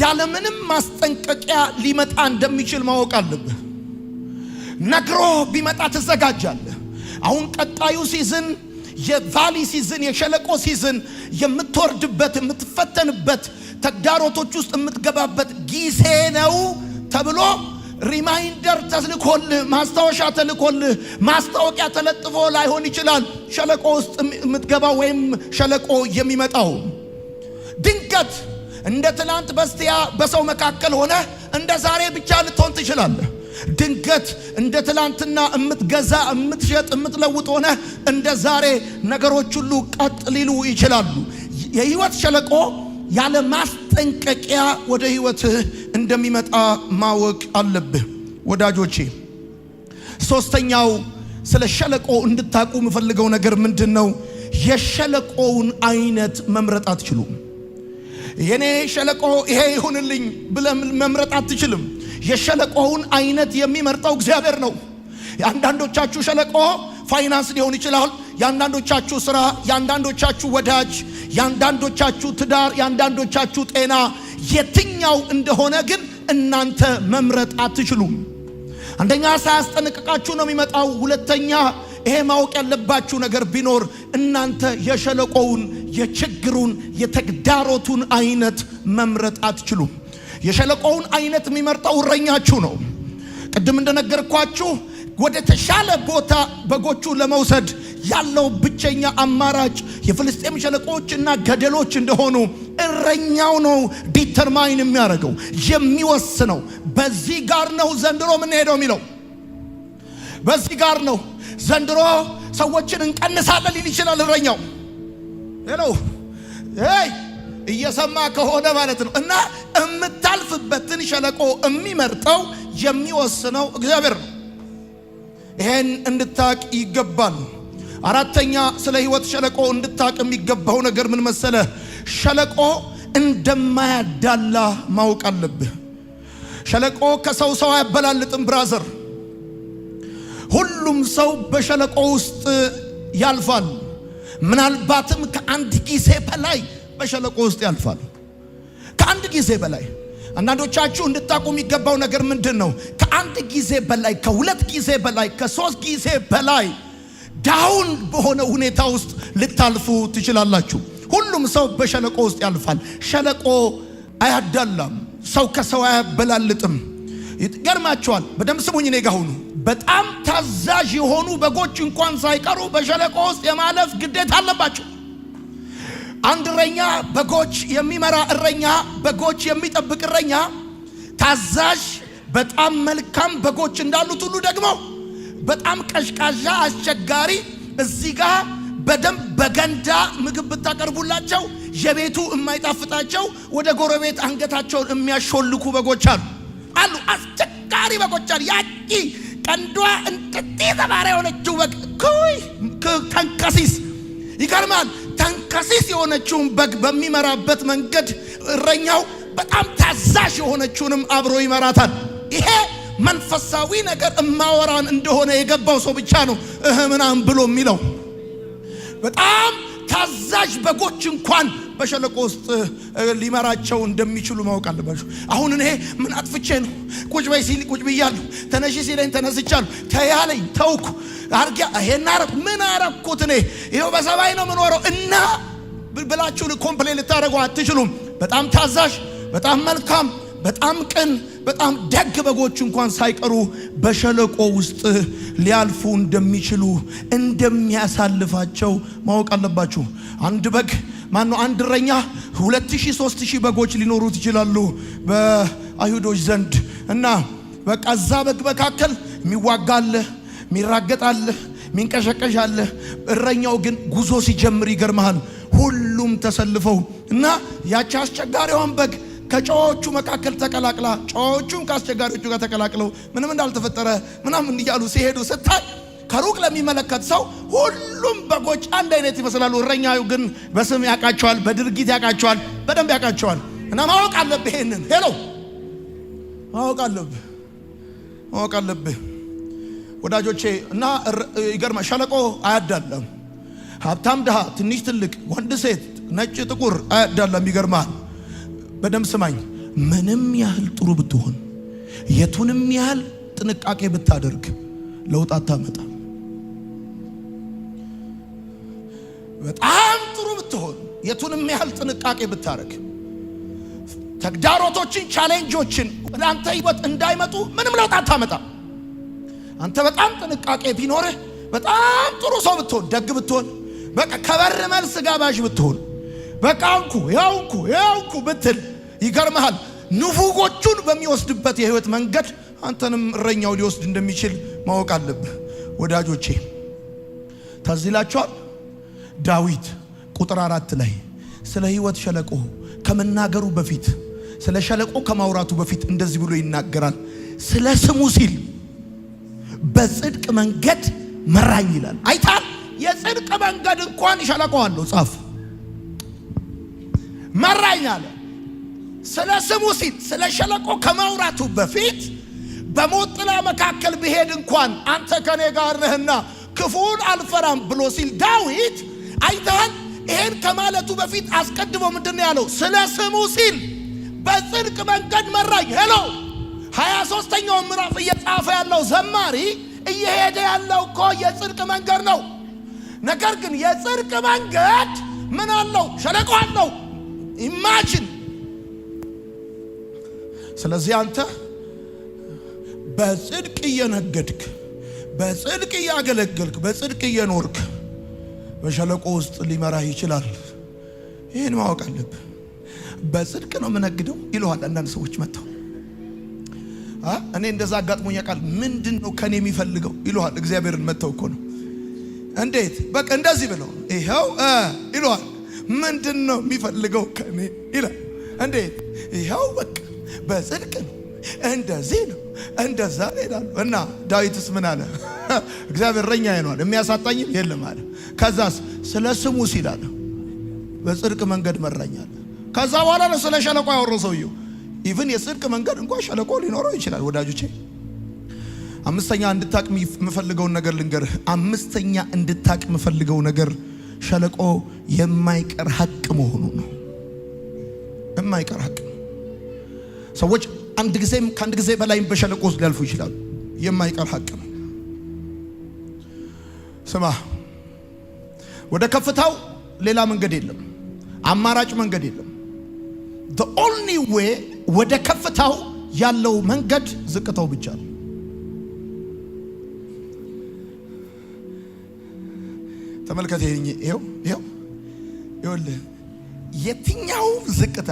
ያለምንም ማስጠንቀቂያ ሊመጣ እንደሚችል ማወቅ አለብህ። ነግሮ ቢመጣ ትዘጋጃለህ። አሁን ቀጣዩ season የ valley season፣ የሸለቆ season፣ የምትወርድበት፣ የምትፈተንበት፣ ተግዳሮቶች ውስጥ የምትገባበት ጊዜ ነው ተብሎ reminder ተልኮልህ፣ ማስታወሻ ተልኮልህ፣ ማስታወቂያ ተለጥፎ ላይሆን ይችላል። ሸለቆ ውስጥ የምትገባው ወይም ሸለቆ የሚመጣው ድንገት እንደ ትናንት በስቲያ በሰው መካከል ሆነ እንደ ዛሬ ብቻ ልትሆን ትችላለህ። ድንገት እንደ ትላንትና የምትገዛ፣ የምትሸጥ፣ የምትለውጥ ሆነ እንደ ዛሬ ነገሮች ሁሉ ቀጥ ሊሉ ይችላሉ። የህይወት ሸለቆ ያለ ማስጠንቀቂያ ወደ ህይወትህ እንደሚመጣ ማወቅ አለብህ ወዳጆቼ። ሶስተኛው ስለ ሸለቆ እንድታቁ የምፈልገው ነገር ምንድን ነው? የሸለቆውን አይነት መምረጥ አትችሉም። የኔ ሸለቆ ይሄ ይሁንልኝ ብለህ መምረጥ አትችልም። የሸለቆውን አይነት የሚመርጠው እግዚአብሔር ነው። የአንዳንዶቻችሁ ሸለቆ ፋይናንስ ሊሆን ይችላል። የአንዳንዶቻችሁ ስራ፣ የአንዳንዶቻችሁ ወዳጅ፣ የአንዳንዶቻችሁ ትዳር፣ የአንዳንዶቻችሁ ጤና፣ የትኛው እንደሆነ ግን እናንተ መምረጥ አትችሉም። አንደኛ ሳያስጠነቅቃችሁ ነው የሚመጣው። ሁለተኛ ይሄ ማወቅ ያለባችሁ ነገር ቢኖር እናንተ የሸለቆውን፣ የችግሩን፣ የተግዳሮቱን አይነት መምረጥ አትችሉም። የሸለቆውን አይነት የሚመርጠው እረኛችሁ ነው። ቅድም እንደነገርኳችሁ ወደ ተሻለ ቦታ በጎቹ ለመውሰድ ያለው ብቸኛ አማራጭ የፍልስጤም ሸለቆዎችና ገደሎች እንደሆኑ እረኛው ነው determine የሚያደርገው የሚወስነው። በዚህ ጋር ነው ዘንድሮ የምንሄደው የሚለው በዚህ ጋር ነው ዘንድሮ ሰዎችን እንቀንሳለን ሊል ይችላል እረኛው። Hello ይ እየሰማ ከሆነ ማለት ነው። እና የምታልፍበትን ሸለቆ የሚመርጠው የሚወስነው እግዚአብሔር ነው። ይሄን እንድታቅ ይገባል። አራተኛ ስለ ህይወት ሸለቆ እንድታቅ የሚገባው ነገር ምን መሰለ? ሸለቆ እንደማያዳላ ማወቅ አለብህ። ሸለቆ ከሰው ሰው አያበላልጥም brother። ሁሉም ሰው በሸለቆ ውስጥ ያልፋል። ምናልባትም ከአንድ ጊዜ በላይ በሸለቆ ውስጥ ያልፋል። ከአንድ ጊዜ በላይ። አንዳንዶቻችሁ እንድታውቁ የሚገባው ነገር ምንድን ነው? ከአንድ ጊዜ በላይ፣ ከሁለት ጊዜ በላይ፣ ከሶስት ጊዜ በላይ down በሆነ ሁኔታ ውስጥ ልታልፉ ትችላላችሁ። ሁሉም ሰው በሸለቆ ውስጥ ያልፋል። ሸለቆ አያዳላም። ሰው ከሰው አያበላልጥም። ይገርማቸዋል። በደንብ ስሙኝ፣ እኔ ጋ ሁኑ። በጣም ታዛዥ የሆኑ በጎች እንኳን ሳይቀሩ በሸለቆ ውስጥ የማለፍ ግዴታ አለባቸው። አንድ እረኛ፣ በጎች የሚመራ እረኛ፣ በጎች የሚጠብቅ እረኛ ታዛዥ፣ በጣም መልካም በጎች እንዳሉት ሁሉ ደግሞ በጣም ቀዥቃዣ፣ አስቸጋሪ፣ እዚህ ጋር በደንብ በገንዳ ምግብ ብታቀርቡላቸው የቤቱ የማይጣፍጣቸው ወደ ጎረቤት አንገታቸውን የሚያሾልኩ በጎች አሉ። አስቸጋሪ በጎች አሉ። ያቺ ቀንዷ እንጥጤ ተባራ የሆነችው በግ ኩይ ተንከሲስ፣ ይገርማል። ተንከሲስ የሆነችውን በግ በሚመራበት መንገድ እረኛው በጣም ታዛዥ የሆነችውንም አብሮ ይመራታል። ይሄ መንፈሳዊ ነገር እማወራን እንደሆነ የገባው ሰው ብቻ ነው እህ ምናምን ብሎ የሚለው። በጣም ታዛዥ በጎች እንኳን በሸለቆ ውስጥ ሊመራቸው እንደሚችሉ ማወቅ አለባቸው። አሁን እኔ ምን አጥፍቼ ነው? ቁጭ በይ ሲል ቁጭ ብያለሁ፣ ተነሺ ሲለኝ ተነስቻለሁ፣ ተያለኝ ተውኩ፣ አርጊያ ይሄን አረኩ፣ ምን አረኩት እኔ? ይኸው በሰማይ ነው የምኖረው እና ብላችሁ complain ልታደርጉ አትችሉም። በጣም ታዛዥ፣ በጣም መልካም፣ በጣም ቅን፣ በጣም ደግ በጎች እንኳን ሳይቀሩ በሸለቆ ውስጥ ሊያልፉ እንደሚችሉ እንደሚያሳልፋቸው ማወቅ አለባችሁ። አንድ በግ ማነው? አንድ እረኛ 2000 3000 በጎች ሊኖሩት ይችላሉ በአይሁዶች ዘንድ። እና በቃ እዛ በግ መካከል የሚዋጋ አለ፣ የሚራገጥ አለ፣ የሚንቀሸቀሽ አለ። እረኛው ግን ጉዞ ሲጀምር ይገርመሃል፣ ሁሉም ተሰልፈው እና ያቺ አስቸጋሪዋን በግ ከጨዋዎቹ መካከል ተቀላቅላ ጨዋዎቹም ከአስቸጋሪዎቹ ጋር ተቀላቅለው ምንም እንዳልተፈጠረ ምናምን እያሉ ሲሄዱ ስታይ ከሩቅ ለሚመለከት ሰው ሁሉም በጎች አንድ አይነት ይመስላሉ። እረኛው ግን በስም ያውቃቸዋል፣ በድርጊት ያውቃቸዋል፣ በደንብ ያውቃቸዋል። እና ማወቅ አለብህ ይሄንን። Hello ማወቅ አለብህ፣ ማወቅ አለብህ ወዳጆቼ። እና ይገርማ ሸለቆ አያዳለም። ሀብታም ድሃ፣ ትንሽ ትልቅ፣ ወንድ ሴት፣ ነጭ ጥቁር አያዳለም። ይገርማል። በደንብ ስማኝ። ምንም ያህል ጥሩ ብትሆን፣ የቱንም ያህል ጥንቃቄ ብታደርግ ለውጥ አታመጣም። በጣም ጥሩ ብትሆን፣ የቱንም ያህል ጥንቃቄ ብታደርግ፣ ተግዳሮቶችን፣ challenge ኦችን ወደ አንተ ህይወት እንዳይመጡ ምንም ለውጥ አታመጣም። አንተ በጣም ጥንቃቄ ቢኖርህ፣ በጣም ጥሩ ሰው ብትሆን፣ ደግ ብትሆን፣ በቃ ከበር መልስ ጋባዥ ብትሆን፣ በቃ እንኩ ያው እንኩ ያው እንኩ ብትል፣ ይገርምሃል፣ ንፉጎቹን በሚወስድበት የህይወት መንገድ አንተንም እረኛው ሊወስድ እንደሚችል ማወቅ አለብህ። ወዳጆቼ ትዝ ይላችኋል፣ ዳዊት ቁጥር 4 ላይ ስለ ህይወት ሸለቆ ከመናገሩ በፊት፣ ስለ ሸለቆ ከማውራቱ በፊት እንደዚህ ብሎ ይናገራል። ስለ ስሙ ሲል በጽድቅ መንገድ መራኝ ይላል። አይታል የጽድቅ መንገድ እንኳን ሸለቆ አለው። ጻፍ መራኝ አለ። ስለ ስሙ ሲል ስለ ሸለቆ ከማውራቱ በፊት በሞት ጥላ መካከል ብሄድ እንኳን አንተ ከኔ ጋር ነህና ክፉን አልፈራም ብሎ ሲል ዳዊት አይተሃል። ይሄን ከማለቱ በፊት አስቀድሞ ምንድን ነው ያለው? ስለ ስሙ ሲል በጽድቅ መንገድ መራኝ። Hello፣ 23ኛውን ምዕራፍ እየጻፈ ያለው ዘማሪ እየሄደ ያለው እኮ የጽድቅ መንገድ ነው። ነገር ግን የጽድቅ መንገድ ምን አለው? ሸለቆ አለው። Imagine። ስለዚህ አንተ በጽድቅ እየነገድክ፣ በጽድቅ እያገለገልክ፣ በጽድቅ እየኖርክ በሸለቆ ውስጥ ሊመራህ ይችላል። ይህን ማወቅ አለብህ። በጽድቅ ነው የምነግደው ይለዋል። አንዳንድ ሰዎች መጥተው፣ እኔ እንደዛ አጋጥሞኝ ቃል ምንድን ነው ከኔ የሚፈልገው ይለዋል። እግዚአብሔርን መጥተው እኮ ነው። እንዴት በቃ እንደዚህ ብለው ይኸው ይለዋል። ምንድን ነው የሚፈልገው ከኔ ይላል። እንዴት ይኸው በቃ በጽድቅ ነው፣ እንደዚህ ነው፣ እንደዛ ይላሉ። እና ዳዊትስ ምን አለ? እግዚአብሔር እረኛዬ ነው፣ የሚያሳጣኝም የለም አለ። ከዛስ ስለ ስሙ ሲል አለ በጽድቅ መንገድ መራኛል። ከዛ በኋላ ነው ስለ ሸለቆ ያወራው ሰውየው። Even የጽድቅ መንገድ እንኳን ሸለቆ ሊኖረው ይችላል ወዳጆቼ። አምስተኛ እንድታቅ የምፈልገውን ነገር ልንገርህ። አምስተኛ እንድታቅ የምፈልገው ነገር ሸለቆ የማይቀር ሀቅ መሆኑ ነው። የማይቀር ሀቅ ነው። ሰዎች አንድ ጊዜም ከአንድ ጊዜ በላይም በሸለቆ ውስጥ ሊያልፉ ይችላሉ። የማይቀር ሀቅ ነው። ስማ፣ ወደ ከፍታው ሌላ መንገድ የለም፣ አማራጭ መንገድ የለም። The only way ወደ ከፍታው ያለው መንገድ ዝቅታው ብቻ ነው። ተመልከት፣ ይሄው ይሄው ይኸውልህ፣ የትኛው ዝቅታ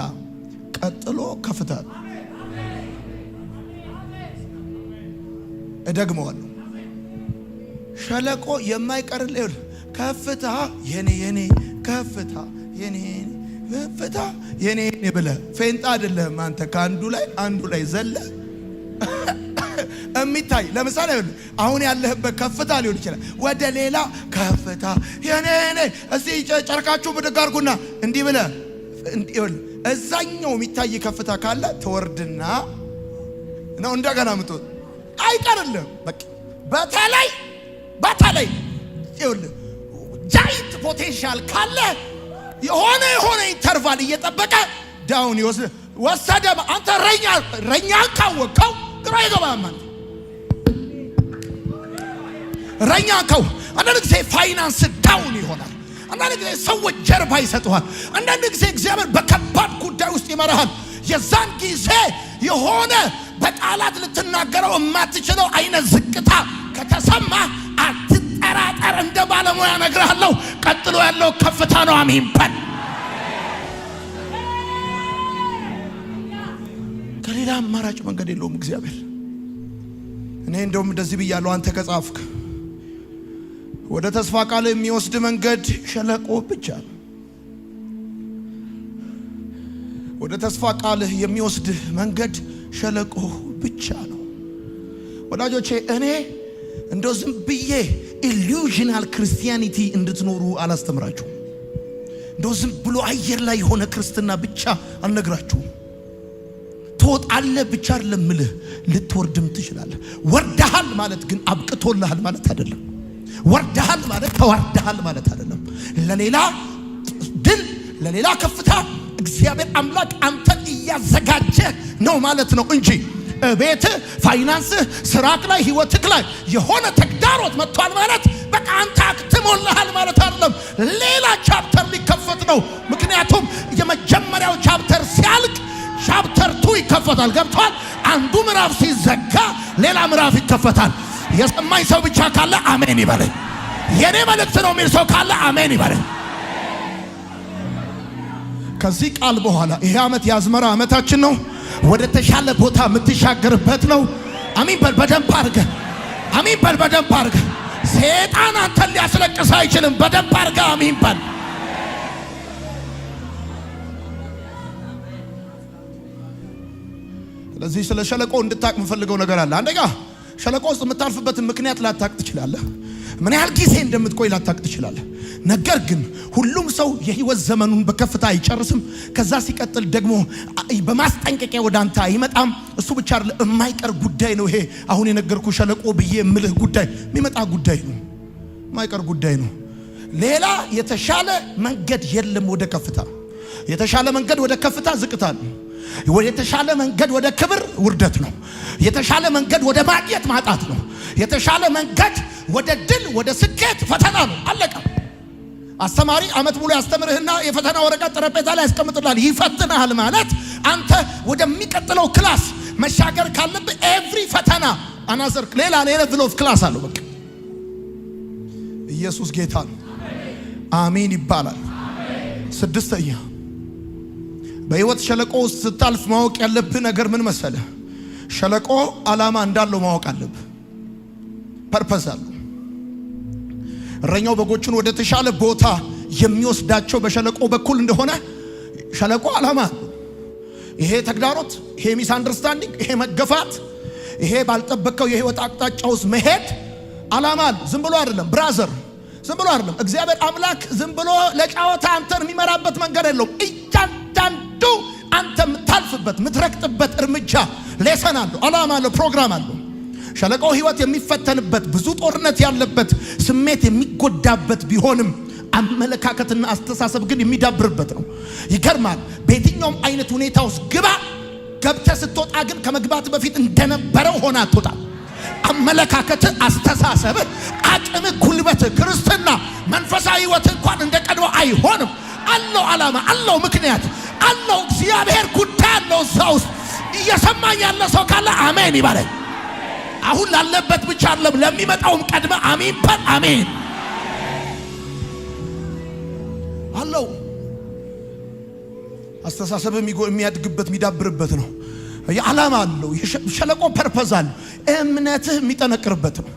ቀጥሎ ከፍታ ነው። እደግመዋለሁ። ሸለቆ የማይቀርልህ ከፍታ የኔ የኔ ከፍታ የኔ ከፍታ የኔ የኔ ብለህ ፌንጣ አይደለህም አንተ። ከአንዱ ላይ አንዱ ላይ ዘለ የሚታይ ለምሳሌ አሁን ያለህበት ከፍታ ሊሆን ይችላል። ወደ ሌላ ከፍታ የኔ የኔ እስቲ ጨርቃችሁ ብድግ አድርጉና እንዲህ ብለህ እዛኛው የሚታይ ከፍታ ካለ ትወርድና ነው እንደገና ምትወጥ አይቀርልህም። በቃ በተለይ በተለይ ይኸውልህ giant potential ካለ የሆነ የሆነ interval እየጠበቀ down ይወስድ ወሰደ። አንተ እረኛ እረኛ ካወቀው ግራ ይገባል ማለት እረኛ ካው አንዳንድ ጊዜ finance down ይሆናል። አንዳንድ ጊዜ ሰዎች ጀርባ ይሰጡሃል። አንዳንድ ጊዜ እግዚአብሔር በከባድ ጉዳይ ውስጥ ይመራሃል። የዛን ጊዜ የሆነ በቃላት ልትናገረው የማትችለው አይነት ዝቅታ ከተሰማ አትጠራጠር። እንደ ባለሙያ እነግርሃለሁ፣ ቀጥሎ ያለው ከፍታ ነው። አሜን በል። ከሌላ አማራጭ መንገድ የለውም እግዚአብሔር። እኔ እንደውም እንደዚህ ብያለሁ፣ አንተ ከጻፍክ ወደ ተስፋ ቃል የሚወስድ መንገድ ሸለቆ ብቻ ነው። ወደ ተስፋ ቃልህ የሚወስድ መንገድ ሸለቆ ብቻ ነው። ወዳጆቼ፣ እኔ እንደው ዝም ብዬ illusional Christianity እንድትኖሩ አላስተምራችሁም። እንደው ዝም ብሎ አየር ላይ የሆነ ክርስትና ብቻ አልነግራችሁም። ትወጣለህ ብቻ አይደለም ምልህ፣ ልትወርድም ትችላለህ። ወርደሃል ማለት ግን አብቅቶልሃል ማለት አይደለም። ወርደሃል ማለት ተዋርደሃል ማለት አይደለም። ለሌላ ድል፣ ለሌላ ከፍታ እግዚአብሔር አምላክ አንተን እያዘጋጀ ነው ማለት ነው እንጂ ቤትህ፣ ፋይናንስህ፣ ስራክ ላይ፣ ህይወትክ ላይ የሆነ ተግዳሮት መጥቷል ማለት በቃ አንተ አክትሞልሃል ማለት አይደለም። ሌላ chapter ሊከፈት ነው። ምክንያቱም የመጀመሪያው chapter ሲያልቅ chapter two ይከፈታል። ገብቷል? አንዱ ምዕራፍ ሲዘጋ ሌላ ምዕራፍ ይከፈታል። የሰማኝ ሰው ብቻ ካለ አሜን ይበለኝ። የኔ መልእክት ነው የሚል ሰው ካለ አሜን ይበለኝ። ከዚህ ቃል በኋላ ይሄ ዓመት የአዝመራ ዓመታችን ነው። ወደ ተሻለ ቦታ የምትሻገርበት ነው። አሚን በል በደንብ አድርገህ። አሚን በል በደንብ አድርገህ። ሰይጣን አንተን ሊያስለቅስ አይችልም። በደንብ አድርገህ አሚን በል። ስለዚህ ስለ ሸለቆ እንድታቅ የምፈልገው ነገር አለ። አንደኛ ሸለቆ ውስጥ የምታልፍበትን ምክንያት ላታቅ ትችላለህ። ምን ያህል ጊዜ እንደምትቆይ ላታቅ ትችላለህ። ነገር ግን ሁሉም ሰው የህይወት ዘመኑን በከፍታ አይጨርስም። ከዛ ሲቀጥል ደግሞ በማስጠንቀቂያ ወደ አንተ አይመጣም። እሱ ብቻ አይደለም፣ የማይቀር ጉዳይ ነው። ይሄ አሁን የነገርኩ ሸለቆ ብዬ የምልህ ጉዳይ የሚመጣ ጉዳይ ነው። የማይቀር ጉዳይ ነው። ሌላ የተሻለ መንገድ የለም ወደ ከፍታ። የተሻለ መንገድ ወደ ከፍታ ዝቅታ ነው። የተሻለ መንገድ ወደ ክብር ውርደት ነው። የተሻለ መንገድ ወደ ማግኘት ማጣት ነው። የተሻለ መንገድ ወደ ድል ወደ ስኬት ፈተና ነው። አለቀ። አስተማሪ አመት ሙሉ ያስተምርህና የፈተና ወረቀት ጠረጴዛ ላይ ያስቀምጥልሃል። ይፈትንሃል ማለት አንተ ወደሚቀጥለው class መሻገር ካለብህ every ፈተና another ሌላ level of class አለው። በቃ ኢየሱስ ጌታ ነው። አሜን ይባላል። ስድስተኛ በህይወት ሸለቆ ውስጥ ስታልፍ ማወቅ ያለብህ ነገር ምን መሰለህ? ሸለቆ ዓላማ እንዳለው ማወቅ አለብህ። Purpose አለው። እረኛው በጎቹን ወደ ተሻለ ቦታ የሚወስዳቸው በሸለቆ በኩል እንደሆነ ሸለቆ ዓላማ አለው። ይሄ ተግዳሮት፣ ይሄ misunderstanding፣ ይሄ መገፋት፣ ይሄ ባልጠበቅከው የህይወት አቅጣጫ ውስጥ መሄድ ዓላማ አለው። ዝም ብሎ አይደለም brother፣ ዝም ብሎ አይደለም። እግዚአብሔር አምላክ ዝም ብሎ ለጫወታ አንተን የሚመራበት መንገድ የለውም። እያንዳንዱ አንተ የምታልፍበት የምትረግጥበት እርምጃ lesson አለው፣ ዓላማ አለው፣ ፕሮግራም አለው። ሸለቆው ህይወት የሚፈተንበት ብዙ ጦርነት ያለበት ስሜት የሚጎዳበት ቢሆንም አመለካከትና አስተሳሰብ ግን የሚዳብርበት ነው። ይገርማል። በየትኛውም አይነት ሁኔታ ውስጥ ግባ፣ ገብተህ ስትወጣ ግን ከመግባት በፊት እንደነበረው ሆነ አትወጣም። አመለካከት፣ አስተሳሰብ፣ አቅም፣ ጉልበት፣ ክርስትና፣ መንፈሳዊ ህይወት እንኳን እንደ ቀድሞ አይሆንም። አለው ዓላማ፣ አለው ምክንያት፣ አለው እግዚአብሔር ጉዳይ አለው እዛ ውስጥ። እየሰማኝ ያለ ሰው ካለ አሜን ይበለኝ። አሁን ላለበት ብቻ አይደለም ለሚመጣውም ቀድመ አሜን በል። አሜን አለው። አስተሳሰብ የሚያድግበት የሚዳብርበት ነው። የዓላማ አለው። ሸለቆ purpose አለው። እምነትህ የሚጠነክርበት ነው።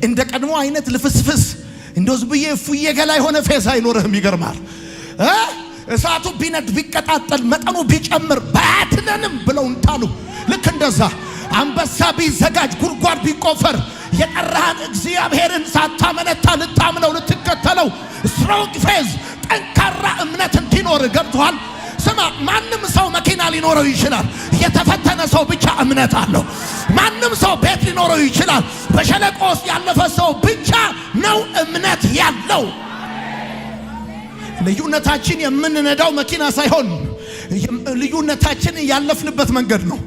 እንደ ቀድሞ አይነት ልፍስፍስ እንደው ዝም ብዬ እፉዬ ገላ የሆነ faith አይኖርህም። ይገርማል። እሳቱ ቢነድ ቢቀጣጠል መጠኑ ቢጨምር ባያድነንም ብለው እንዳሉ ልክ እንደዛ አንበሳ ቢዘጋጅ ጉድጓድ ቢቆፈር የጠራህን እግዚአብሔርን ሳታመነታ ልታምነው ልትከተለው strong faith ጠንካራ እምነት እንዲኖር ገብቶሃል። ስማ፣ ማንም ሰው መኪና ሊኖረው ይችላል። የተፈተነ ሰው ብቻ እምነት አለው። ማንም ሰው ቤት ሊኖረው ይችላል። በሸለቆ ውስጥ ያለፈ ሰው ብቻ ነው እምነት ያለው። ልዩነታችን የምንነዳው መኪና ሳይሆን ልዩነታችን ያለፍንበት መንገድ ነው።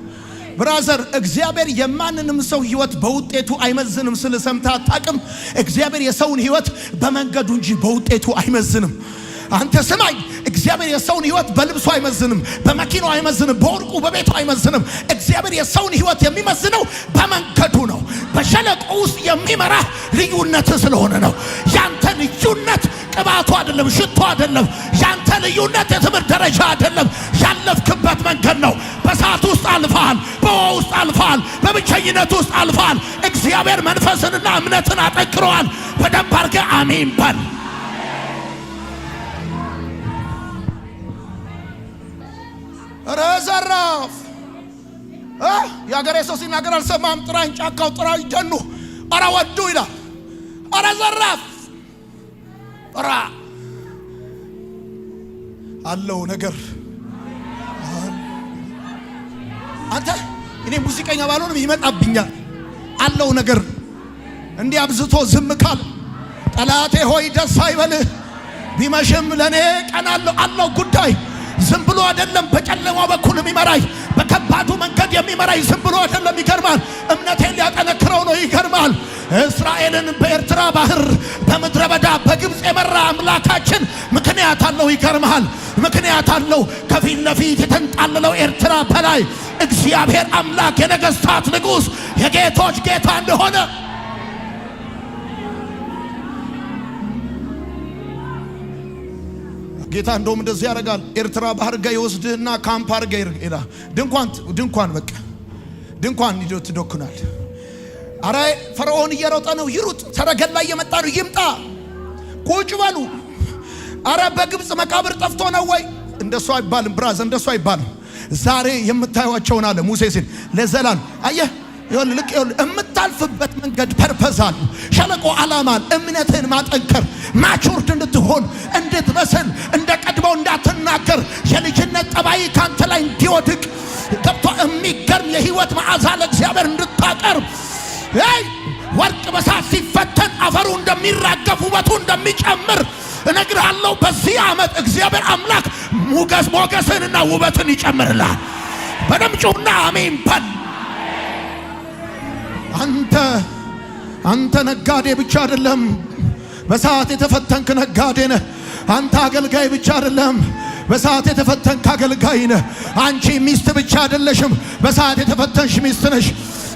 Brother፣ እግዚአብሔር የማንንም ሰው ህይወት በውጤቱ አይመዝንም ስል ሰምተህ አታውቅም? እግዚአብሔር የሰውን ህይወት በመንገዱ እንጂ በውጤቱ አይመዝንም። አንተ ስማኝ፣ እግዚአብሔር የሰውን ህይወት በልብሱ አይመዝንም፣ በመኪናው አይመዝንም፣ በወርቁ በቤቱ አይመዝንም። እግዚአብሔር የሰውን ህይወት የሚመዝነው በመንገዱ ነው። በሸለቆ ውስጥ የሚመራህ ልዩነት ስለሆነ ነው። ያንተ ልዩነት ቅባቱ አይደለም፣ ሽቶ አይደለም። ያንተ ልዩነት የትምህርት ደረጃ አይደለም፣ ያለፍክበት መንገድ ነው። በእሳት ውስጥ አልፈሃል፣ በውሃ ውስጥ አልፈሃል፣ በብቸኝነት ውስጥ አልፈሃል። እግዚአብሔር መንፈስንና እምነትን አጠንክረዋል። በደንብ አድርገህ አሜን በል። ኧረ ዘራፍ፣ የአገሬ ሰው ሲናገር አልሰማም። ጥራኝ ጫካው፣ ጥራኝ ደኑ፣ ኧረ ወዱ ይላል። ኧረ ዘራፍ ራ አለው ነገር። አንተ እኔ ሙዚቀኛ ባልሆንም ይመጣብኛል። አለው ነገር እንዲህ አብዝቶ ዝም ካል ጠላቴ ሆይ ደስ አይበልህ፣ ቢመሽም ለእኔ ቀን አለው። አለው ጉዳይ። ዝም ብሎ አይደለም በጨለማው በኩል የሚመራኝ፣ በከባዱ መንገድ የሚመራኝ ዝም ብሎ አይደለም። ይገርማል። እምነቴን ሊያጠነክረው ነው። ይገርማል። እስራኤልን በኤርትራ ባህር በምድረ በዳ በግብፅ የመራ አምላካችን ምክንያት አለው። ይገርማል። ምክንያት አለው። ከፊት ለፊት የተንጣለለው ኤርትራ በላይ እግዚአብሔር አምላክ የነገስታት ንጉሥ የጌቶች ጌታ እንደሆነ። ጌታ እንደውም እንደዚህ ያደርጋል። ኤርትራ ባህር ጋር ይወስድህና ካምፕ አድርገህ ይላል። ድንኳን ድንኳን በቃ ድንኳን ሂዶ ትዶክናል። አረ ፈርዖን እየሮጠ ነው፣ ይሩጥ። ሰረገላ እየመጣ ነው፣ ይምጣ። ቁጭ በሉ። አረ በግብፅ መቃብር ጠፍቶ ነው ወይ? እንደሱ አይባልም brother፣ እንደሱ አይባልም። ዛሬ የምታዩቸውን አለ ሙሴ ሲል ለዘላለም አየህ፣ ይኸውልህ ልክ ይኸውልህ የምታልፍበት መንገድ purpose አለው። ሸለቆ ዓላማን እምነትህን ማጠንከር matured እንድትሆን እንድትበስል እንደ ቀድሞው እንዳትናገር የልጅነት ጠባይ ካንተ ላይ እንዲወድቅ ገብቶ የሚገርም የህይወት መዓዛ ለእግዚአብሔር እንድታቀርብ ይ ወርቅ በሳት ሲፈተን አፈሩ እንደሚራገፍ ውበቱ እንደሚጨምር እነግርሃለሁ። በዚህ ዓመት እግዚአብሔር አምላክ ሞገስንና ውበትን ይጨምርልሃል። በደምብ ጩኽና አሜን በል። አንተ አንተ ነጋዴ ብቻ አይደለም፣ በሰዓት የተፈተንክ ነጋዴ ነህ። አንተ አገልጋይ ብቻ አይደለም፣ በሰዓት የተፈተንክ አገልጋይ ነህ። አንቺ ሚስት ብቻ አይደለሽም፣ በሰዓት የተፈተንሽ ሚስት ነሽ።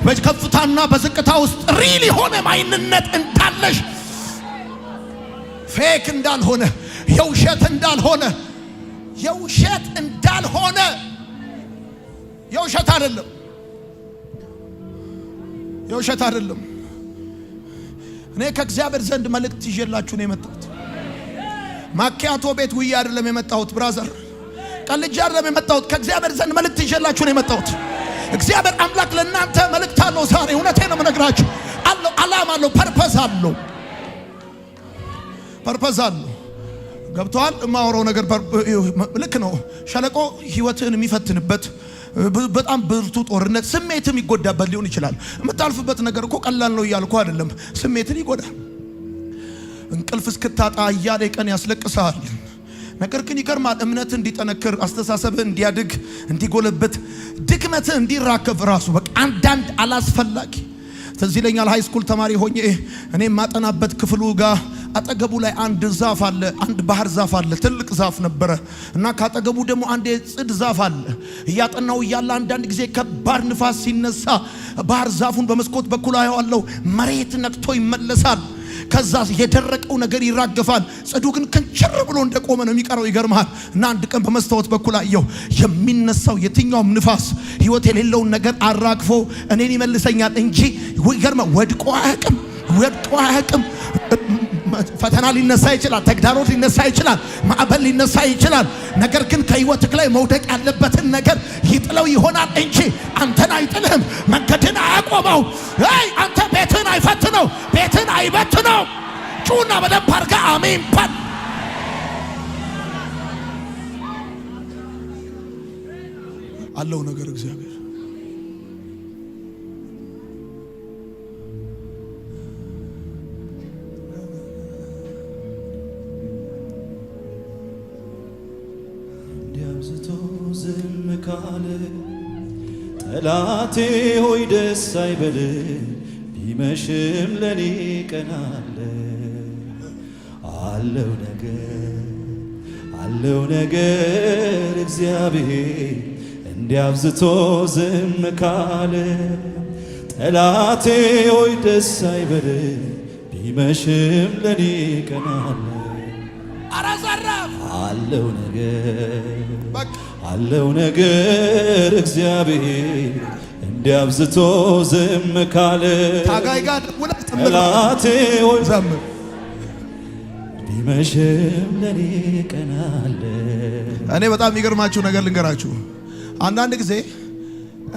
በከፍታና በዝቅታ ውስጥ real የሆነ ማንነት እንዳለሽ፣ fake እንዳልሆነ፣ የውሸት እንዳልሆነ፣ የውሸት እንዳልሆነ፣ የውሸት አይደለም፣ የውሸት አይደለም። እኔ ከእግዚአብሔር ዘንድ መልእክት ይዤላችሁ ነው የመጣሁት። ማኪያቶ ቤት ውዬ አይደለም የመጣሁት brother፣ ቀልጄ አይደለም የመጣሁት። ከእግዚአብሔር ዘንድ መልእክት ይዤላችሁ ነው የመጣሁት። እግዚአብሔር አምላክ ለእናንተ መልእክት አለው። ዛሬ እውነቴን ነው የምነግራችሁ። አለው፣ ዓላማ አለው፣ purpose አለው፣ purpose አለው። ገብቶሃል? የማወራው ነገር ልክ ነው። ሸለቆ ህይወትህን የሚፈትንበት በጣም ብርቱ ጦርነት፣ ስሜትም የሚጎዳበት ሊሆን ይችላል። የምታልፍበት ነገር እኮ ቀላል ነው እያልኩ አይደለም። ስሜትን ይጎዳል። እንቅልፍ እስክታጣ እያለ ቀን ያስለቅሳል። ነገር ግን ይገርማል። እምነት እንዲጠነክር፣ አስተሳሰብህ እንዲያድግ፣ እንዲጎለብት፣ ድክመትህ እንዲራከፍ ራሱ በቃ አንዳንድ አላስፈላጊ ትዝ ይለኛል። High school ተማሪ ሆኜ እኔ የማጠናበት ክፍሉ ጋር አጠገቡ ላይ አንድ ዛፍ አለ። አንድ ባህር ዛፍ አለ። ትልቅ ዛፍ ነበረ እና ካጠገቡ ደግሞ አንድ የጽድ ዛፍ አለ። እያጠናው እያለ አንዳንድ ጊዜ ከባድ ንፋስ ሲነሳ ባህር ዛፉን በመስኮት በኩል አየዋለሁ። መሬት ነክቶ ይመለሳል። ከዛ የደረቀው ነገር ይራገፋል። ጽዱ ግን ክንችር ብሎ እንደቆመ ነው የሚቀረው። ይገርምሃል። እና አንድ ቀን በመስታወት በኩል አየሁ። የሚነሳው የትኛውም ንፋስ ህይወት የሌለውን ነገር አራግፎ እኔን ይመልሰኛል እንጂ ይገርማ ወድቆ አያውቅም። ወድቆ አያውቅም። ፈተና ሊነሳ ይችላል። ተግዳሮት ሊነሳ ይችላል። ማዕበል ሊነሳ ይችላል። ነገር ግን ከህይወትህ ላይ መውደቅ ያለበትን ነገር ይጥለው ይሆናል እንጂ አንተን አይጥልህም። መንገድን አያቆመው። አይ አንተ ቤትህን አይፈትነው፣ ቤትህን አይበትነው። ጩና በደንብ አድርገህ አሜን በል። አለው ነገር እግዚአብሔር እንዲያብዝቶ ዝም ካለ ጠላቴ ሆይ ደስ አይበል፣ ቢመሽም ለኔ ቀን አለ። አለው ነገር አለው ነገር እግዚአብሔር እንዲያብዝቶ ዝም ካለ ጠላቴ ሆይ ደስ አይበል፣ ቢመሽም ለኔ ቀን አለ። ኧረ ዘራፍ አለው ነገር በቃ አለው ነገር እግዚአብሔር እንዲያብዝቶ ዝም ካለ ታጋይ ጋር ደውለህ ዘምር፣ ጠላቴ ሆይ ዘምር። ቢመሽም ለኔ ቀን አለ። እኔ በጣም የሚገርማችሁ ነገር ልንገራችሁ። አንዳንድ ጊዜ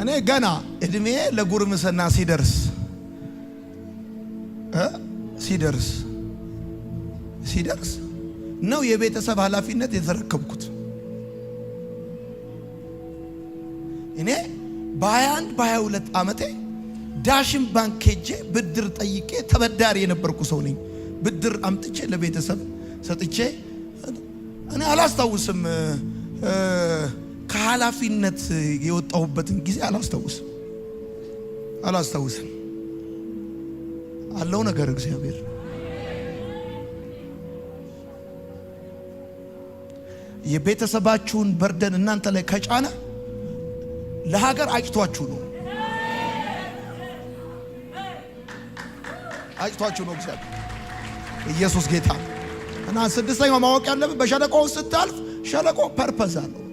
እኔ ገና እድሜ ለጉርምስና ሲደርስ እ ሲደርስ ሲደርስ ነው የቤተሰብ ኃላፊነት የተረከብኩት። እኔ በ21 በ22 ዓመቴ ዳሽን ባንክ ሄጄ ብድር ጠይቄ ተበዳሪ የነበርኩ ሰው ነኝ። ብድር አምጥቼ ለቤተሰብ ሰጥቼ እኔ አላስታውስም፣ ከኃላፊነት የወጣሁበትን ጊዜ አላስታውስም አላስታውስም። አለው ነገር እግዚአብሔር የቤተሰባችሁን burden እናንተ ላይ ከጫነ ለሀገር አጭቷችሁ ነው፣ አጭቷችሁ ነው እግዚአብሔር። ኢየሱስ ጌታ እና ስድስተኛው ማወቅ ያለብን በሸለቆ ውስጥ ስታልፍ ሸለቆ purpose አለው፣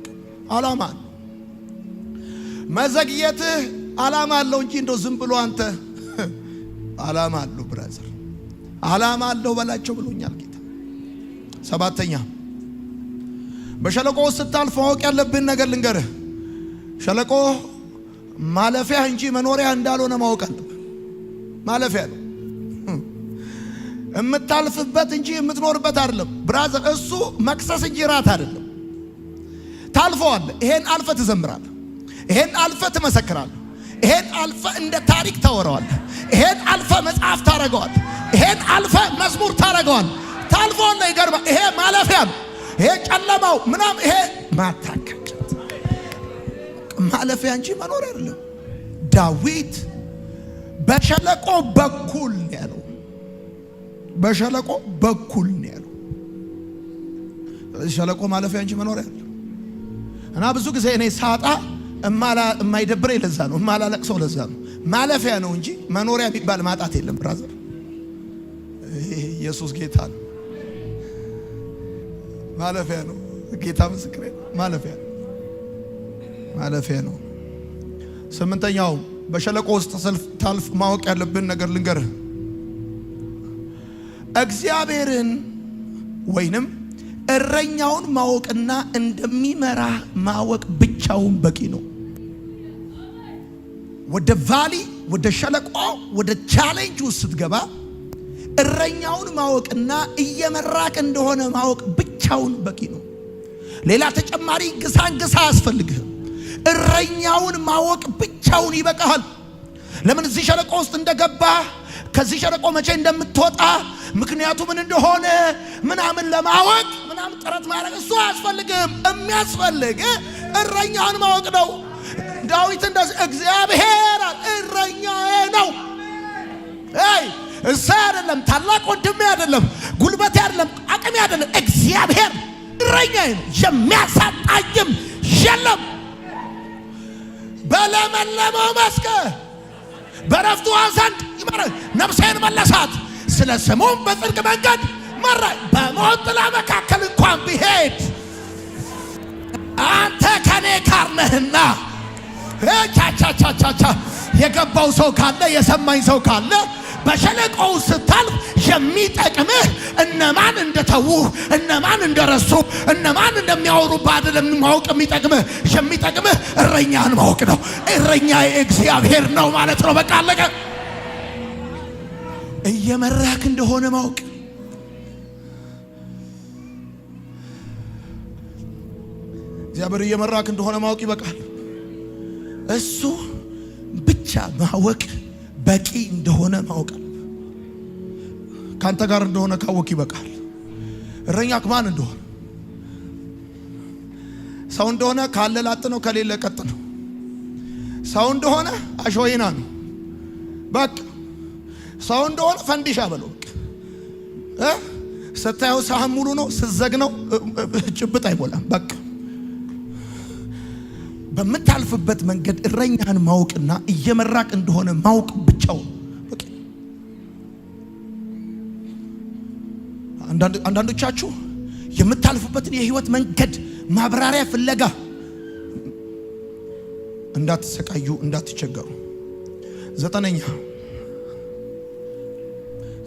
ዓላማ አለው። መዘግየትህ ዓላማ አለው እንጂ እንደው ዝም ብሎ አንተ ዓላማ አለው brother፣ ዓላማ አለው በላቸው ብሎኛል ጌታ። ሰባተኛ በሸለቆ ውስጥ ስታልፍ ማወቅ ያለብን ነገር ልንገርህ። ሸለቆ ማለፊያ እንጂ መኖሪያ እንዳልሆነ ማወቅ አለብህ። ማለፊያ ነው የምታልፍበት እንጂ የምትኖርበት አይደለም። Brother፣ እሱ መክሰስ እንጂ ራት አይደለም። ታልፈዋለህ። ይሄን አልፈህ ትዘምራለህ። ይሄን አልፈህ ትመሰክራለህ። ይሄን አልፈህ እንደ ታሪክ ታወራዋለህ። ይሄን አልፈህ መጽሐፍ ታረገዋለህ። ይሄን አልፈህ መዝሙር ታረገዋለህ። ታልፈዋለህ። ይገርማል። ይሄ ማለፊያ ነው። ይሄ ጨለማው ምናምን ይሄ ማታከል ማለፊያ እንጂ መኖሪያ አይደለም። ዳዊት በሸለቆ በኩል ነው ያለው። በሸለቆ በኩል ነው ያለው። ስለዚህ ሸለቆ ማለፊያ እንጂ መኖሪያ አይደለም። እና ብዙ ጊዜ እኔ ሳጣ የማይደብረኝ ለዛ ነው፣ እማላለቅሰው ለዛ ነው። ማለፊያ ነው እንጂ መኖሪያ የሚባል ማጣት የለም። Brother፣ ኢየሱስ ጌታ ነው። ማለፊያ ነው። ጌታ ምስክሬ፣ ማለፊያ ነው። ማለፊያ ነው። ስምንተኛው በሸለቆ ውስጥ ታልፍ ማወቅ ያለብን ነገር ልንገርህ። እግዚአብሔርን ወይንም እረኛውን ማወቅና እንደሚመራ ማወቅ ብቻውን በቂ ነው። ወደ valley፣ ወደ ሸለቆ፣ ወደ challenge ውስጥ ስትገባ እረኛውን ማወቅና እየመራክ እንደሆነ ማወቅ ብቻውን በቂ ነው። ሌላ ተጨማሪ ግሳንግሳ አያስፈልግህም። እረኛውን ማወቅ ብቻውን ይበቃሃል። ለምን እዚህ ሸለቆ ውስጥ እንደገባ፣ ከዚህ ሸለቆ መቼ እንደምትወጣ፣ ምክንያቱ ምን እንደሆነ ምናምን ለማወቅ ምናምን ጥረት ማድረግ እሱ አያስፈልግም። የሚያስፈልግ እረኛውን ማወቅ ነው። ዳዊት እንደዚህ እግዚአብሔር እረኛዬ ነው። አይ እሳ አይደለም፣ ታላቅ ወንድሜ አይደለም፣ ጉልበቴ አይደለም፣ አቅሜ አይደለም። እግዚአብሔር እረኛዬ ነው፣ የሚያሳጣኝም የለም። በለመለመው መስክ በረፍቱ ውኃ ዘንድ ይመራል። ነፍሴን መለሳት፣ ስለ ስሙም በጽድቅ መንገድ መራኝ። በሞት ጥላ መካከል እንኳን ብሄድ አንተ ከኔ ጋር ነህና። ቻቻቻቻቻ የገባው ሰው ካለ፣ የሰማኝ ሰው ካለ፣ በሸለቆው ስታልፍ የሚጠቅምህ እነማን እንደተዉህ፣ እነማን እንደረሱ፣ እነማን እንደሚያወሩብህ አይደለም። ማወቅ የሚጠቅምህ እረኛህን ማወቅ ነው። እረኛ እግዚአብሔር ነው ማለት ነው። በቃ አለቀ። እየመራክ እንደሆነ ማወቅ፣ እግዚአብሔር እየመራክ እንደሆነ ማወቅ ይበቃል። እሱ ብቻ ማወቅ በቂ እንደሆነ ማወቅ አለብህ። ካንተ ጋር እንደሆነ ካወቅ ይበቃል። እረኛ ማን እንደሆነ፣ ሰው እንደሆነ ካለ ላጥ ነው፣ ከሌለ ቀጥ ነው። ሰው እንደሆነ አሾይና ነው። በቃ ሰው እንደሆነ ፈንዲሻ በለው። በቃ ስታየው ሳህን ሙሉ ነው፣ ስዘግነው ጭብጥ አይሞላም። በቃ በምታልፍበት መንገድ እረኛህን ማወቅና እየመራቅ እንደሆነ ማወቅ ብቻው በቂ። አንዳንዶቻችሁ የምታልፉበትን የህይወት መንገድ ማብራሪያ ፍለጋ እንዳትሰቃዩ፣ እንዳትቸገሩ።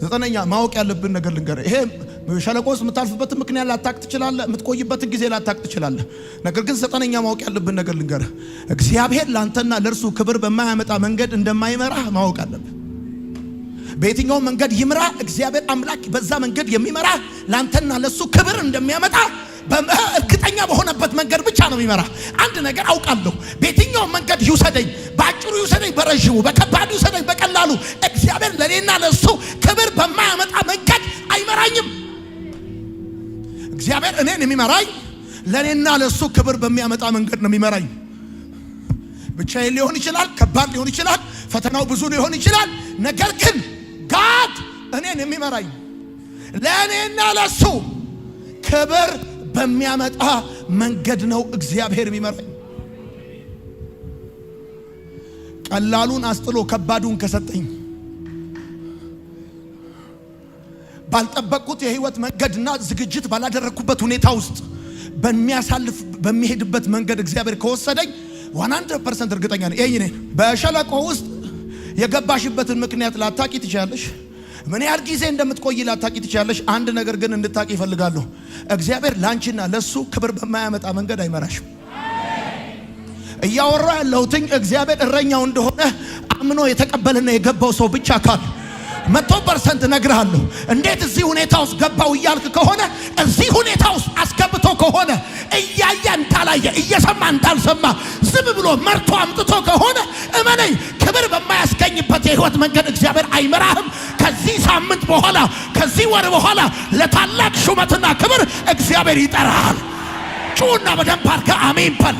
ዘጠነኛ ማወቅ ያለብን ነገር ልንገርህ። ይሄ ሸለቆ ውስጥ የምታልፍበትን ምክንያት ላታቅ ትችላለህ። የምትቆይበትን ጊዜ ላታቅ ትችላለህ። ነገር ግን ዘጠነኛ ማወቅ ያለብን ነገር ልንገርህ። እግዚአብሔር ላንተና ለእርሱ ክብር በማያመጣ መንገድ እንደማይመራህ ማወቅ አለብህ። በየትኛውም መንገድ ይምራ፣ እግዚአብሔር አምላክ በዛ መንገድ የሚመራ ላንተና ለእሱ ክብር እንደሚያመጣ እርግጠኛ በሆነበት መንገድ ብቻ ነው የሚመራ። አንድ ነገር አውቃለሁ፣ በየትኛውም መንገድ ይውሰደኝ፣ በአጭሩ ይውሰደኝ፣ በረዥሙ፣ በከባዱ ይውሰደኝ፣ በቀላሉ፣ እግዚአብሔር ለእኔና ለእሱ ክብር በማያመጣ መንገድ አይመራኝም። እግዚአብሔር እኔን የሚመራኝ ለእኔና ለእሱ ክብር በሚያመጣ መንገድ ነው የሚመራኝ። ብቻዬን ሊሆን ይችላል፣ ከባድ ሊሆን ይችላል፣ ፈተናው ብዙ ሊሆን ይችላል። ነገር ግን God እኔን የሚመራኝ ለእኔና ለእሱ ክብር በሚያመጣ መንገድ ነው እግዚአብሔር የሚመራኝ። ቀላሉን አስጥሎ ከባዱን ከሰጠኝ፣ ባልጠበቅኩት የህይወት መንገድና ዝግጅት ባላደረግኩበት ሁኔታ ውስጥ በሚያሳልፍ በሚሄድበት መንገድ እግዚአብሔር ከወሰደኝ 100% እርግጠኛ ነኝ። ይሄ በሸለቆ ውስጥ የገባሽበትን ምክንያት ላታቂ ትችላለሽ። ምን ያህል ጊዜ እንደምትቆይ ላታቂ ትችላለሽ። አንድ ነገር ግን እንድታቂ ይፈልጋለሁ። እግዚአብሔር ላንቺና ለሱ ክብር በማያመጣ መንገድ አይመራሽም። እያወራ ያለሁትኝ እግዚአብሔር እረኛው እንደሆነ አምኖ የተቀበለና የገባው ሰው ብቻ ካለ 100% እነግርሃለሁ። እንዴት እዚህ ሁኔታ ውስጥ ገባው እያልክ ከሆነ፣ እዚህ ሁኔታ ውስጥ አስገብቶ ከሆነ፣ እያየ እንዳላየ እየሰማ እንዳልሰማ ዝም ብሎ መርቶ አምጥቶ ከሆነ፣ እመነኝ፣ ክብር በማያስገኝበት የህይወት መንገድ እግዚአብሔር አይመራህም። ከዚህ ሳምንት በኋላ፣ ከዚህ ወር በኋላ ለታላቅ ሹመትና ክብር እግዚአብሔር ይጠራሃል። ጩና በደንብ አድርገህ አሜን በል።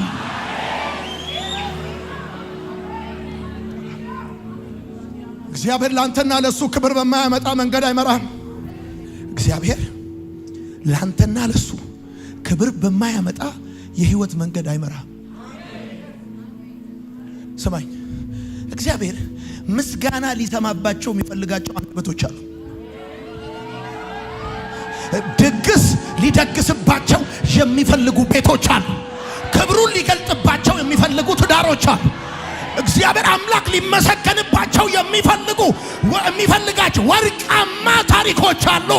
እግዚአብሔር ላንተና ለሱ ክብር በማያመጣ መንገድ አይመራህም። እግዚአብሔር ላንተና ለሱ ክብር በማያመጣ የህይወት መንገድ አይመራህም። ስማኝ፣ እግዚአብሔር ምስጋና ሊሰማባቸው የሚፈልጋቸው አንደበቶች አሉ። ድግስ ሊደግስባቸው የሚፈልጉ ቤቶች አሉ። ክብሩን ሊገልጥባቸው የሚፈልጉ ትዳሮች አሉ። እግዚአብሔር አምላክ ሊመሰገንባቸው የሚፈልጋቸው ወርቃማ ታሪኮች አሉ።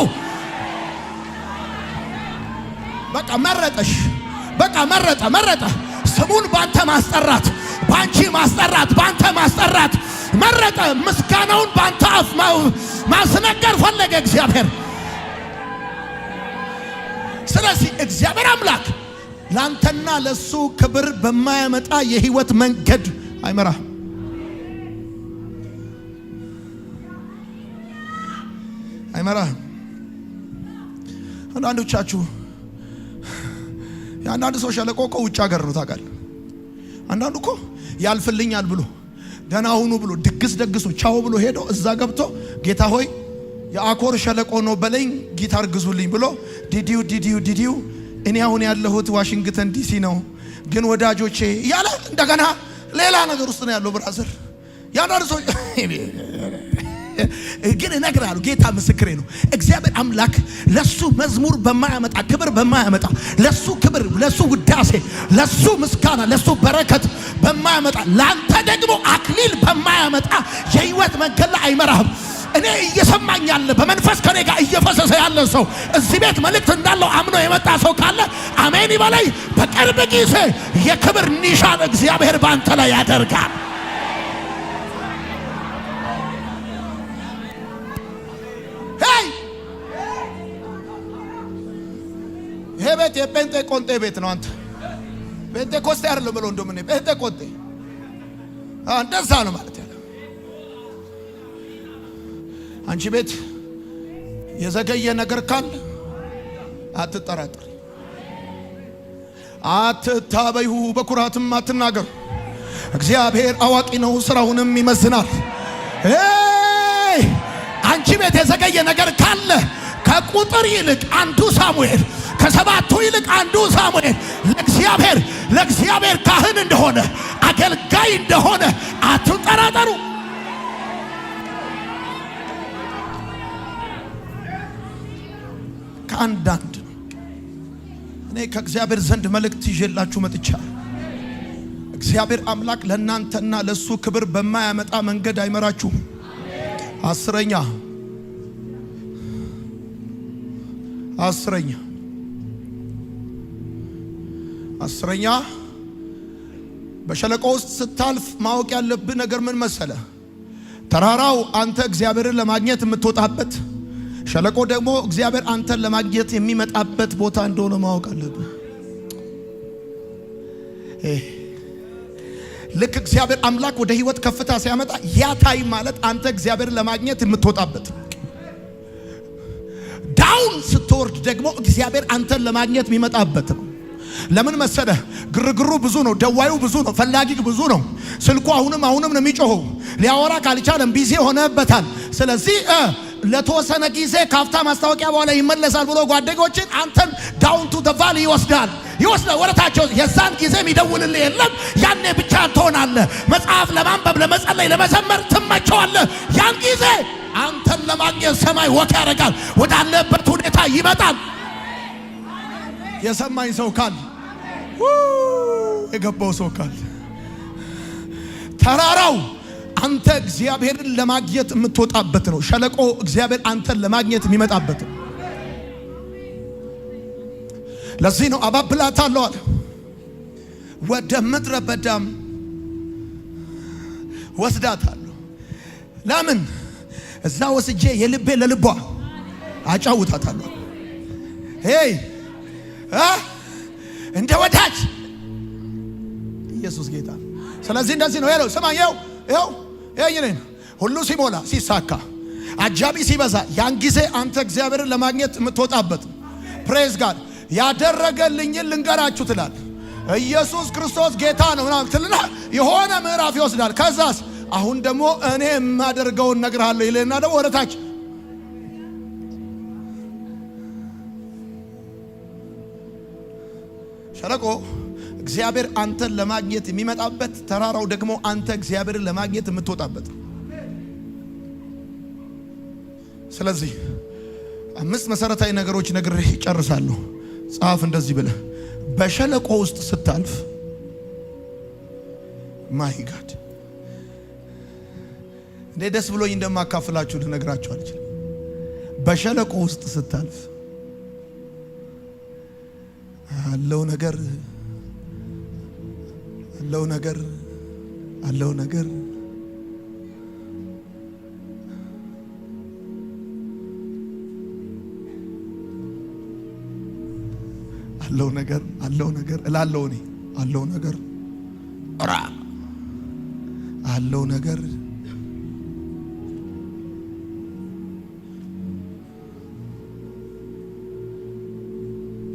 በቃ መረጠሽ፣ በቃ መረጠ መረጠ። ስሙን ባንተ ማስጠራት፣ ባንቺ ማስጠራት፣ ባንተ ማስጠራት መረጠ። ምስጋናውን ባንተ አፍ ማስነገር ፈለገ እግዚአብሔር። ስለዚህ እግዚአብሔር አምላክ ላንተና ለሱ ክብር በማያመጣ የህይወት መንገድ አይመራህም፣ አይመራህም። አንዳንዶቻችሁ፣ የአንዳንድ ሰው ሸለቆ እኮ ውጭ ሀገር ነው ታውቃለህ። አንዳንዱ እኮ ያልፍልኛል ብሎ፣ ደህና ሁኑ ብሎ፣ ድግስ ደግሶ ቻው ብሎ ሄዶ እዛ ገብቶ ጌታ ሆይ የአኮር ሸለቆ ነው በለኝ፣ ጊታር ግዙልኝ ብሎ ዲዲው ዲዲው ዲዲው፣ እኔ አሁን ያለሁት ዋሽንግተን ዲሲ ነው ግን ወዳጆቼ እያለ እንደገና ሌላ ነገር ውስጥ ነው ያለው brother። ያንዳንድ ሰው ግን እነግርሃለሁ፣ ጌታ ምስክሬ ነው። እግዚአብሔር አምላክ ለሱ መዝሙር በማያመጣ፣ ክብር በማያመጣ፣ ለሱ ክብር፣ ለሱ ውዳሴ፣ ለሱ ምስጋና፣ ለሱ በረከት በማያመጣ፣ ለአንተ ደግሞ አክሊል በማያመጣ የህይወት መንገድ ላይ አይመራህም። እኔ እየሰማኝ ያለ፣ በመንፈስ ከኔ ጋር እየፈሰሰ ያለ ሰው፣ እዚህ ቤት መልእክት እንዳለው አምኖ የመጣ ሰው ካለ አሜን ይበለኝ። በቅርብ ጊዜ የክብር ኒሻን እግዚአብሔር በአንተ ላይ ያደርጋል። Hey፣ ይሄ ቤት የጴንጤ ቆንጤ ቤት ነው። አንተ ጴንጤኮስቴ አይደለም ብሎ እንደምን ጴንጤ ቆንጤ እንደዛ ነው ማለት ያለ። አንቺ ቤት የዘገየ ነገር ካለ አትጠራጠሪ፣ አትታበዩ፣ በኩራትም አትናገሩ። እግዚአብሔር አዋቂ ነው፣ ስራውንም ይመዝናል። አንቺ ቤት የዘገየ ነገር ካለ ከቁጥር ይልቅ አንዱ ሳሙኤል፣ ከሰባቱ ይልቅ አንዱ ሳሙኤል ለእግዚአብሔር ካህን እንደሆነ፣ አገልጋይ እንደሆነ አትጠራጠሩ። ከአንዳንድ ነው። እኔ ከእግዚአብሔር ዘንድ መልእክት ይዤላችሁ መጥቻለሁ። እግዚአብሔር አምላክ ለእናንተና ለእሱ ክብር በማያመጣ መንገድ አይመራችሁም። አስረኛ፣ አስረኛ፣ አስረኛ፣ በሸለቆ ውስጥ ስታልፍ ማወቅ ያለብህ ነገር ምን መሰለ? ተራራው አንተ እግዚአብሔርን ለማግኘት የምትወጣበት፣ ሸለቆ ደግሞ እግዚአብሔር አንተን ለማግኘት የሚመጣበት ቦታ እንደሆነ ማወቅ አለብህ። ልክ እግዚአብሔር አምላክ ወደ ህይወት ከፍታ ሲያመጣ ያ time ማለት አንተ እግዚአብሔርን ለማግኘት የምትወጣበት፣ down ስትወርድ ደግሞ እግዚአብሔር አንተን ለማግኘት የሚመጣበት ነው። ለምን መሰለህ? ግርግሩ ብዙ ነው፣ ደዋዩ ብዙ ነው፣ ፈላጊ ብዙ ነው። ስልኩ አሁንም አሁንም ነው የሚጮኸው። ሊያወራ ካልቻለም busy ሆነበታል። ስለዚህ ለተወሰነ ጊዜ ካፍታ ማስታወቂያ በኋላ ይመለሳል ብሎ ጓደኞችን አንተን down to the valley ይወስዳል ይወስዳል ወደታቸው። የዛን ጊዜ የሚደውልልህ የለም። ያኔ ብቻ ትሆናለህ። መጽሐፍ ለማንበብ፣ ለመጸለይ፣ ለመዘመር ትመቸዋለህ። ያን ጊዜ አንተን ለማግኘት ሰማይ walk ያደርጋል። ወዳለበት ሁኔታ ይመጣል። የሰማኝ ሰው ካለ፣ የገባው ሰው ካለ፣ ተራራው አንተ እግዚአብሔርን ለማግኘት የምትወጣበት ነው። ሸለቆ እግዚአብሔር አንተን ለማግኘት የሚመጣበት ነው። ለዚህ ነው አባብላታለሁ አለ። ወደ ምድረ በዳም ወስዳታለሁ። ለምን? እዛ ወስጄ የልቤ ለልቧ አጫውታታለሁ። Hey፣ እንደ ወዳጅ። ኢየሱስ ጌታ። ስለዚህ እንደዚህ ነው ያለው። ስማ፣ ይኸው ይኸው ይኸኝ ሁሉ ሲሞላ፣ ሲሳካ፣ አጃቢ ሲበዛ ያን ጊዜ አንተ እግዚአብሔርን ለማግኘት የምትወጣበት። Praise God። ያደረገልኝን ልንገራችሁ ትላል። ኢየሱስ ክርስቶስ ጌታ ነው ምናምን ትልና የሆነ ምዕራፍ ይወስዳል። ከዛስ አሁን ደግሞ እኔ የማደርገውን እነግርሃለሁ ይልና ደግሞ ወደ ታች ሸለቆ እግዚአብሔር አንተን ለማግኘት የሚመጣበት፣ ተራራው ደግሞ አንተ እግዚአብሔርን ለማግኘት የምትወጣበት። ስለዚህ አምስት መሰረታዊ ነገሮች ነግሬህ እጨርሳለሁ። ጻፍ እንደዚህ ብለህ። በሸለቆ ውስጥ ስታልፍ፣ my God፣ እንዴ ደስ ብሎኝ እንደማካፍላችሁ ልነግራችሁ አልችልም። በሸለቆ ውስጥ ስታልፍ አለው ነገር፣ አለው ነገር፣ አለው ነገር፣ አለው ነገር፣ አለው ነገር እላለሁ እኔ። አለው ነገር፣ ራ አለው ነገር፣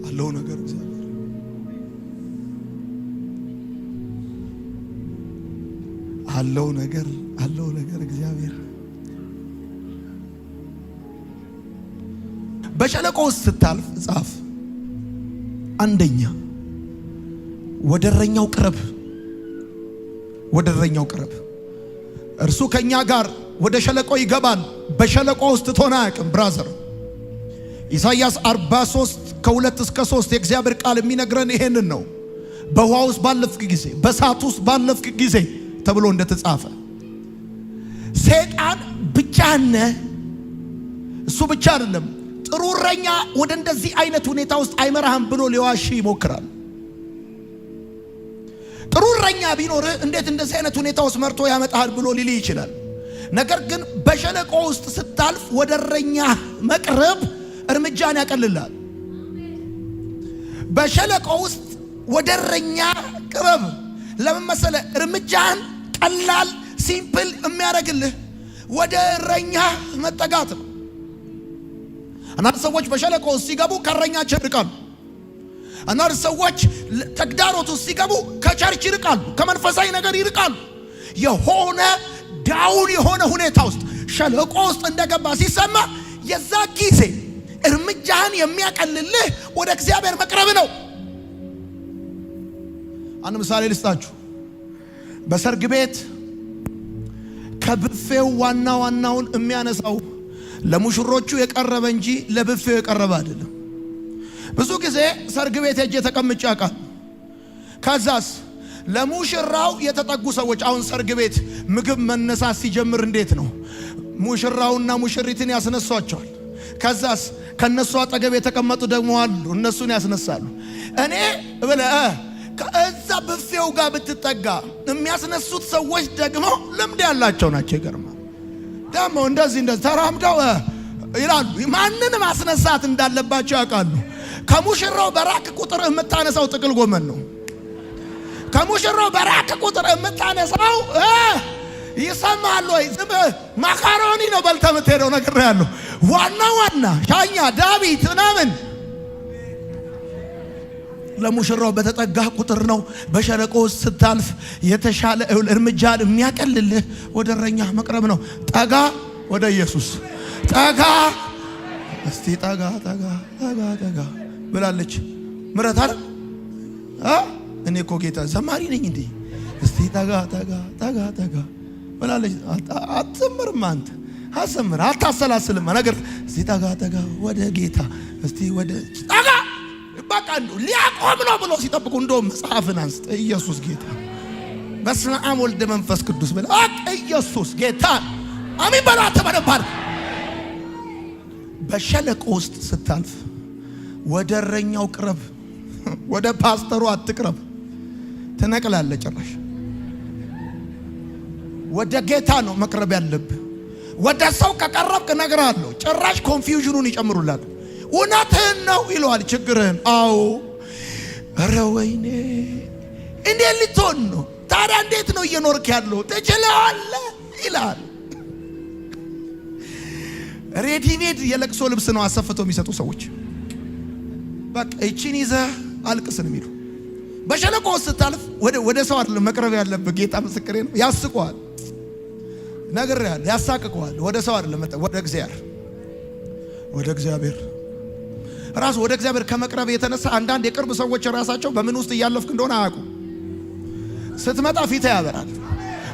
አለው ነገር፣ እግዚአብሔር አለው ነገር፣ አለው ነገር እግዚአብሔር። በሸለቆ ውስጥ ስታልፍ ጻፍ። አንደኛ፣ ወደ እረኛው ቅረብ፣ ወደ እረኛው ቅረብ። እርሱ ከኛ ጋር ወደ ሸለቆ ይገባል፣ በሸለቆ ውስጥ ትቶን አያውቅም። Brother፣ ኢሳይያስ 43 ከ2 እስከ 3 የእግዚአብሔር ቃል የሚነግረን ይሄንን ነው። በውሃ ውስጥ ባለፍክ ጊዜ፣ በእሳት ውስጥ ባለፍክ ጊዜ ተብሎ እንደተጻፈ ሰይጣን ብቻህን ነህ። እሱ ብቻ አይደለም፣ ጥሩ እረኛ ወደ እንደዚህ አይነት ሁኔታ ውስጥ አይመራህም ብሎ ሊዋሽ ይሞክራል። ጥሩ እረኛ ቢኖርህ እንዴት እንደዚህ አይነት ሁኔታ ውስጥ መርቶ ያመጣሃል ብሎ ሊል ይችላል። ነገር ግን በሸለቆ ውስጥ ስታልፍ ወደ እረኛ መቅረብ እርምጃን ያቀልልሃል። በሸለቆ ውስጥ ወደ እረኛ ቅረብ። ለምን መሰለ? እርምጃን ቀላል simple የሚያደርግልህ ወደ እረኛ መጠጋት ነው። አንዳንድ ሰዎች በሸለቆ ውስጥ ሲገቡ ከእረኛቸው ይርቃሉ። አንዳንድ ሰዎች ተግዳሮት ውስጥ ሲገቡ ከ church ይርቃሉ፣ ከመንፈሳዊ ነገር ይርቃሉ። የሆነ down የሆነ ሁኔታ ውስጥ፣ ሸለቆ ውስጥ እንደገባ ሲሰማ የዛ ጊዜ እርምጃህን የሚያቀልልህ ወደ እግዚአብሔር መቅረብ ነው። አንድ ምሳሌ ልስጣችሁ። በሰርግ ቤት ከብፌው ዋና ዋናውን የሚያነሳው ለሙሽሮቹ የቀረበ እንጂ ለብፌው የቀረበ አይደለም። ብዙ ጊዜ ሰርግ ቤት ሄጄ ተቀምጬ አውቃለሁ። ከዛስ ለሙሽራው የተጠጉ ሰዎች፣ አሁን ሰርግ ቤት ምግብ መነሳት ሲጀምር እንዴት ነው? ሙሽራውና ሙሽሪትን ያስነሷቸዋል። ከዛስ ከነሱ አጠገብ የተቀመጡ ደግሞ አሉ፣ እነሱን ያስነሳሉ። እኔ ብለህ ከእዛ ብፌው ጋር ብትጠጋ የሚያስነሱት ሰዎች ደግሞ ልምድ ያላቸው ናቸው። ይገርማል። ደግሞ እንደዚህ እንደዚህ ተራምደው ይላሉ። ማንን ማስነሳት እንዳለባቸው ያውቃሉ። ከሙሽራው በራክ ቁጥር የምታነሳው ጥቅል ጎመን ነው። ከሙሽራው በራክ ቁጥር የምታነሳው፣ ይሰማል ወይ? ዝም ማካሮኒ ነው በልተህ የምትሄደው። ነገር ያለው ዋና ዋና ሻኛ ዳቢት ምናምን ለሙሽራው በተጠጋህ ቁጥር ነው። በሸለቆ ውስጥ ስታልፍ የተሻለ እርምጃን የሚያቀልልህ ወደ እረኛ መቅረብ ነው። ጠጋ፣ ወደ ኢየሱስ ጠጋ። እስቲ ጠጋ ጠጋ ጠጋ ጠጋ ብላለች። ምረት አይደል? እኔ እኮ ጌታ ዘማሪ ነኝ እንዴ? እስቲ ጠጋ ጠጋ ጠጋ ጠጋ ብላለች። አትዘምርም አንተ፣ አትዘምር፣ አታሰላስልም ነገር። እስቲ ጠጋ ጠጋ ወደ ጌታ፣ እስቲ ወደ ጠጋ። በቃ ሊያቆም ነው ብሎ ሲጠብቁ እንደውም መጽሐፍን አንስተ ኢየሱስ ጌታ፣ በስመ አብ ወልድ መንፈስ ቅዱስ ብለህ ኢየሱስ ጌታ፣ አሚን በሉ። አትበለባል። በሸለቆ ውስጥ ስታልፍ ወደ እረኛው ቅረብ፣ ወደ ፓስተሩ አትቅረብ። ትነቅላለህ። ጭራሽ ወደ ጌታ ነው መቅረብ ያለብህ። ወደ ሰው ከቀረብክ እነግርሃለሁ፣ ጭራሽ confusion ኑን ይጨምሩላል። እውነትህን ነው ይለዋል ችግርህን። አዎ ኧረ ወይኔ እንዴት ልትሆን ነው ታዲያ? እንዴት ነው እየኖርክ ያለው? ትችለዋለህ ይላል። Ready-made የለቅሶ ልብስ ነው አሰፍተው የሚሰጡ ሰዎች። በቃ እቺን ይዘህ አልቅስ ነው የሚሉ። በሸለቆ ስታልፍ ወደ ሰው አይደለም መቅረብ ያለብህ። ጌታ ምስክሬ ነው። ያስቀዋል፣ ነግሬሃለሁ፣ ያሳቅቀዋል። ወደ ሰው አይደለም፣ ወደ እግዚአብሔር፣ ወደ እግዚአብሔር ራሱ። ወደ እግዚአብሔር ከመቅረብ የተነሳ አንዳንድ የቅርብ ሰዎች ራሳቸው በምን ውስጥ እያለፍክ እንደሆነ አያውቁም። ስትመጣ ፊት ያበራል።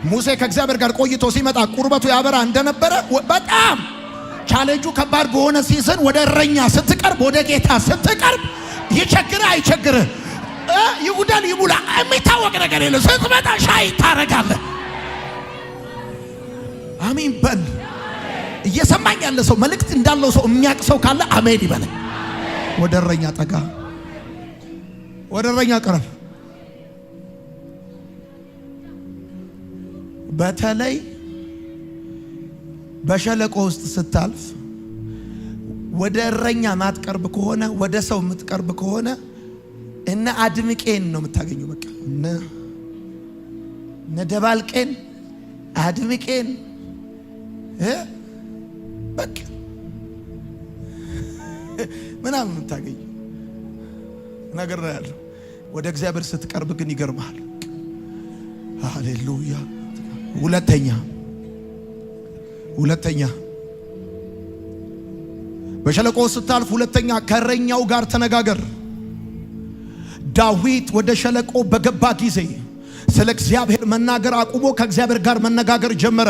ሙሴ ከእግዚአብሔር ጋር ቆይቶ ሲመጣ ቁርበቱ ያበራ እንደነበረ፣ በጣም ቻሌንጁ ከባድ በሆነ season ወደ እረኛ ስትቀርብ፣ ወደ ጌታ ስትቀርብ፣ ይቸግርህ አይቸግርህ፣ ይጉደል ይሙላ የሚታወቅ ነገር የለም። ስትመጣ shine ታረጋለህ። አሜን በል። እየሰማኝ ያለ ሰው፣ መልእክት እንዳለው ሰው፣ የሚያውቅ ሰው ካለ አሜን ይበል። ወደ እረኛ ጠጋ፣ ወደ እረኛ ቅረብ። በተለይ በሸለቆ ውስጥ ስታልፍ ወደ እረኛ ማትቀርብ ከሆነ፣ ወደ ሰው የምትቀርብ ከሆነ እነ አድምቄን ነው የምታገኘው። በቃ እነ ደባልቄን፣ አድምቄን፣ በቃ ምናምን የምታገኘው ነገር ነው ያለው። ወደ እግዚአብሔር ስትቀርብ ግን ይገርማል። ሃሌሉያ። ሁለተኛ በሸለቆ ስታልፍ ሁለተኛ ከእረኛው ጋር ተነጋገር። ዳዊት ወደ ሸለቆ በገባ ጊዜ ስለ እግዚአብሔር መናገር አቁሞ ከእግዚአብሔር ጋር መነጋገር ጀመረ።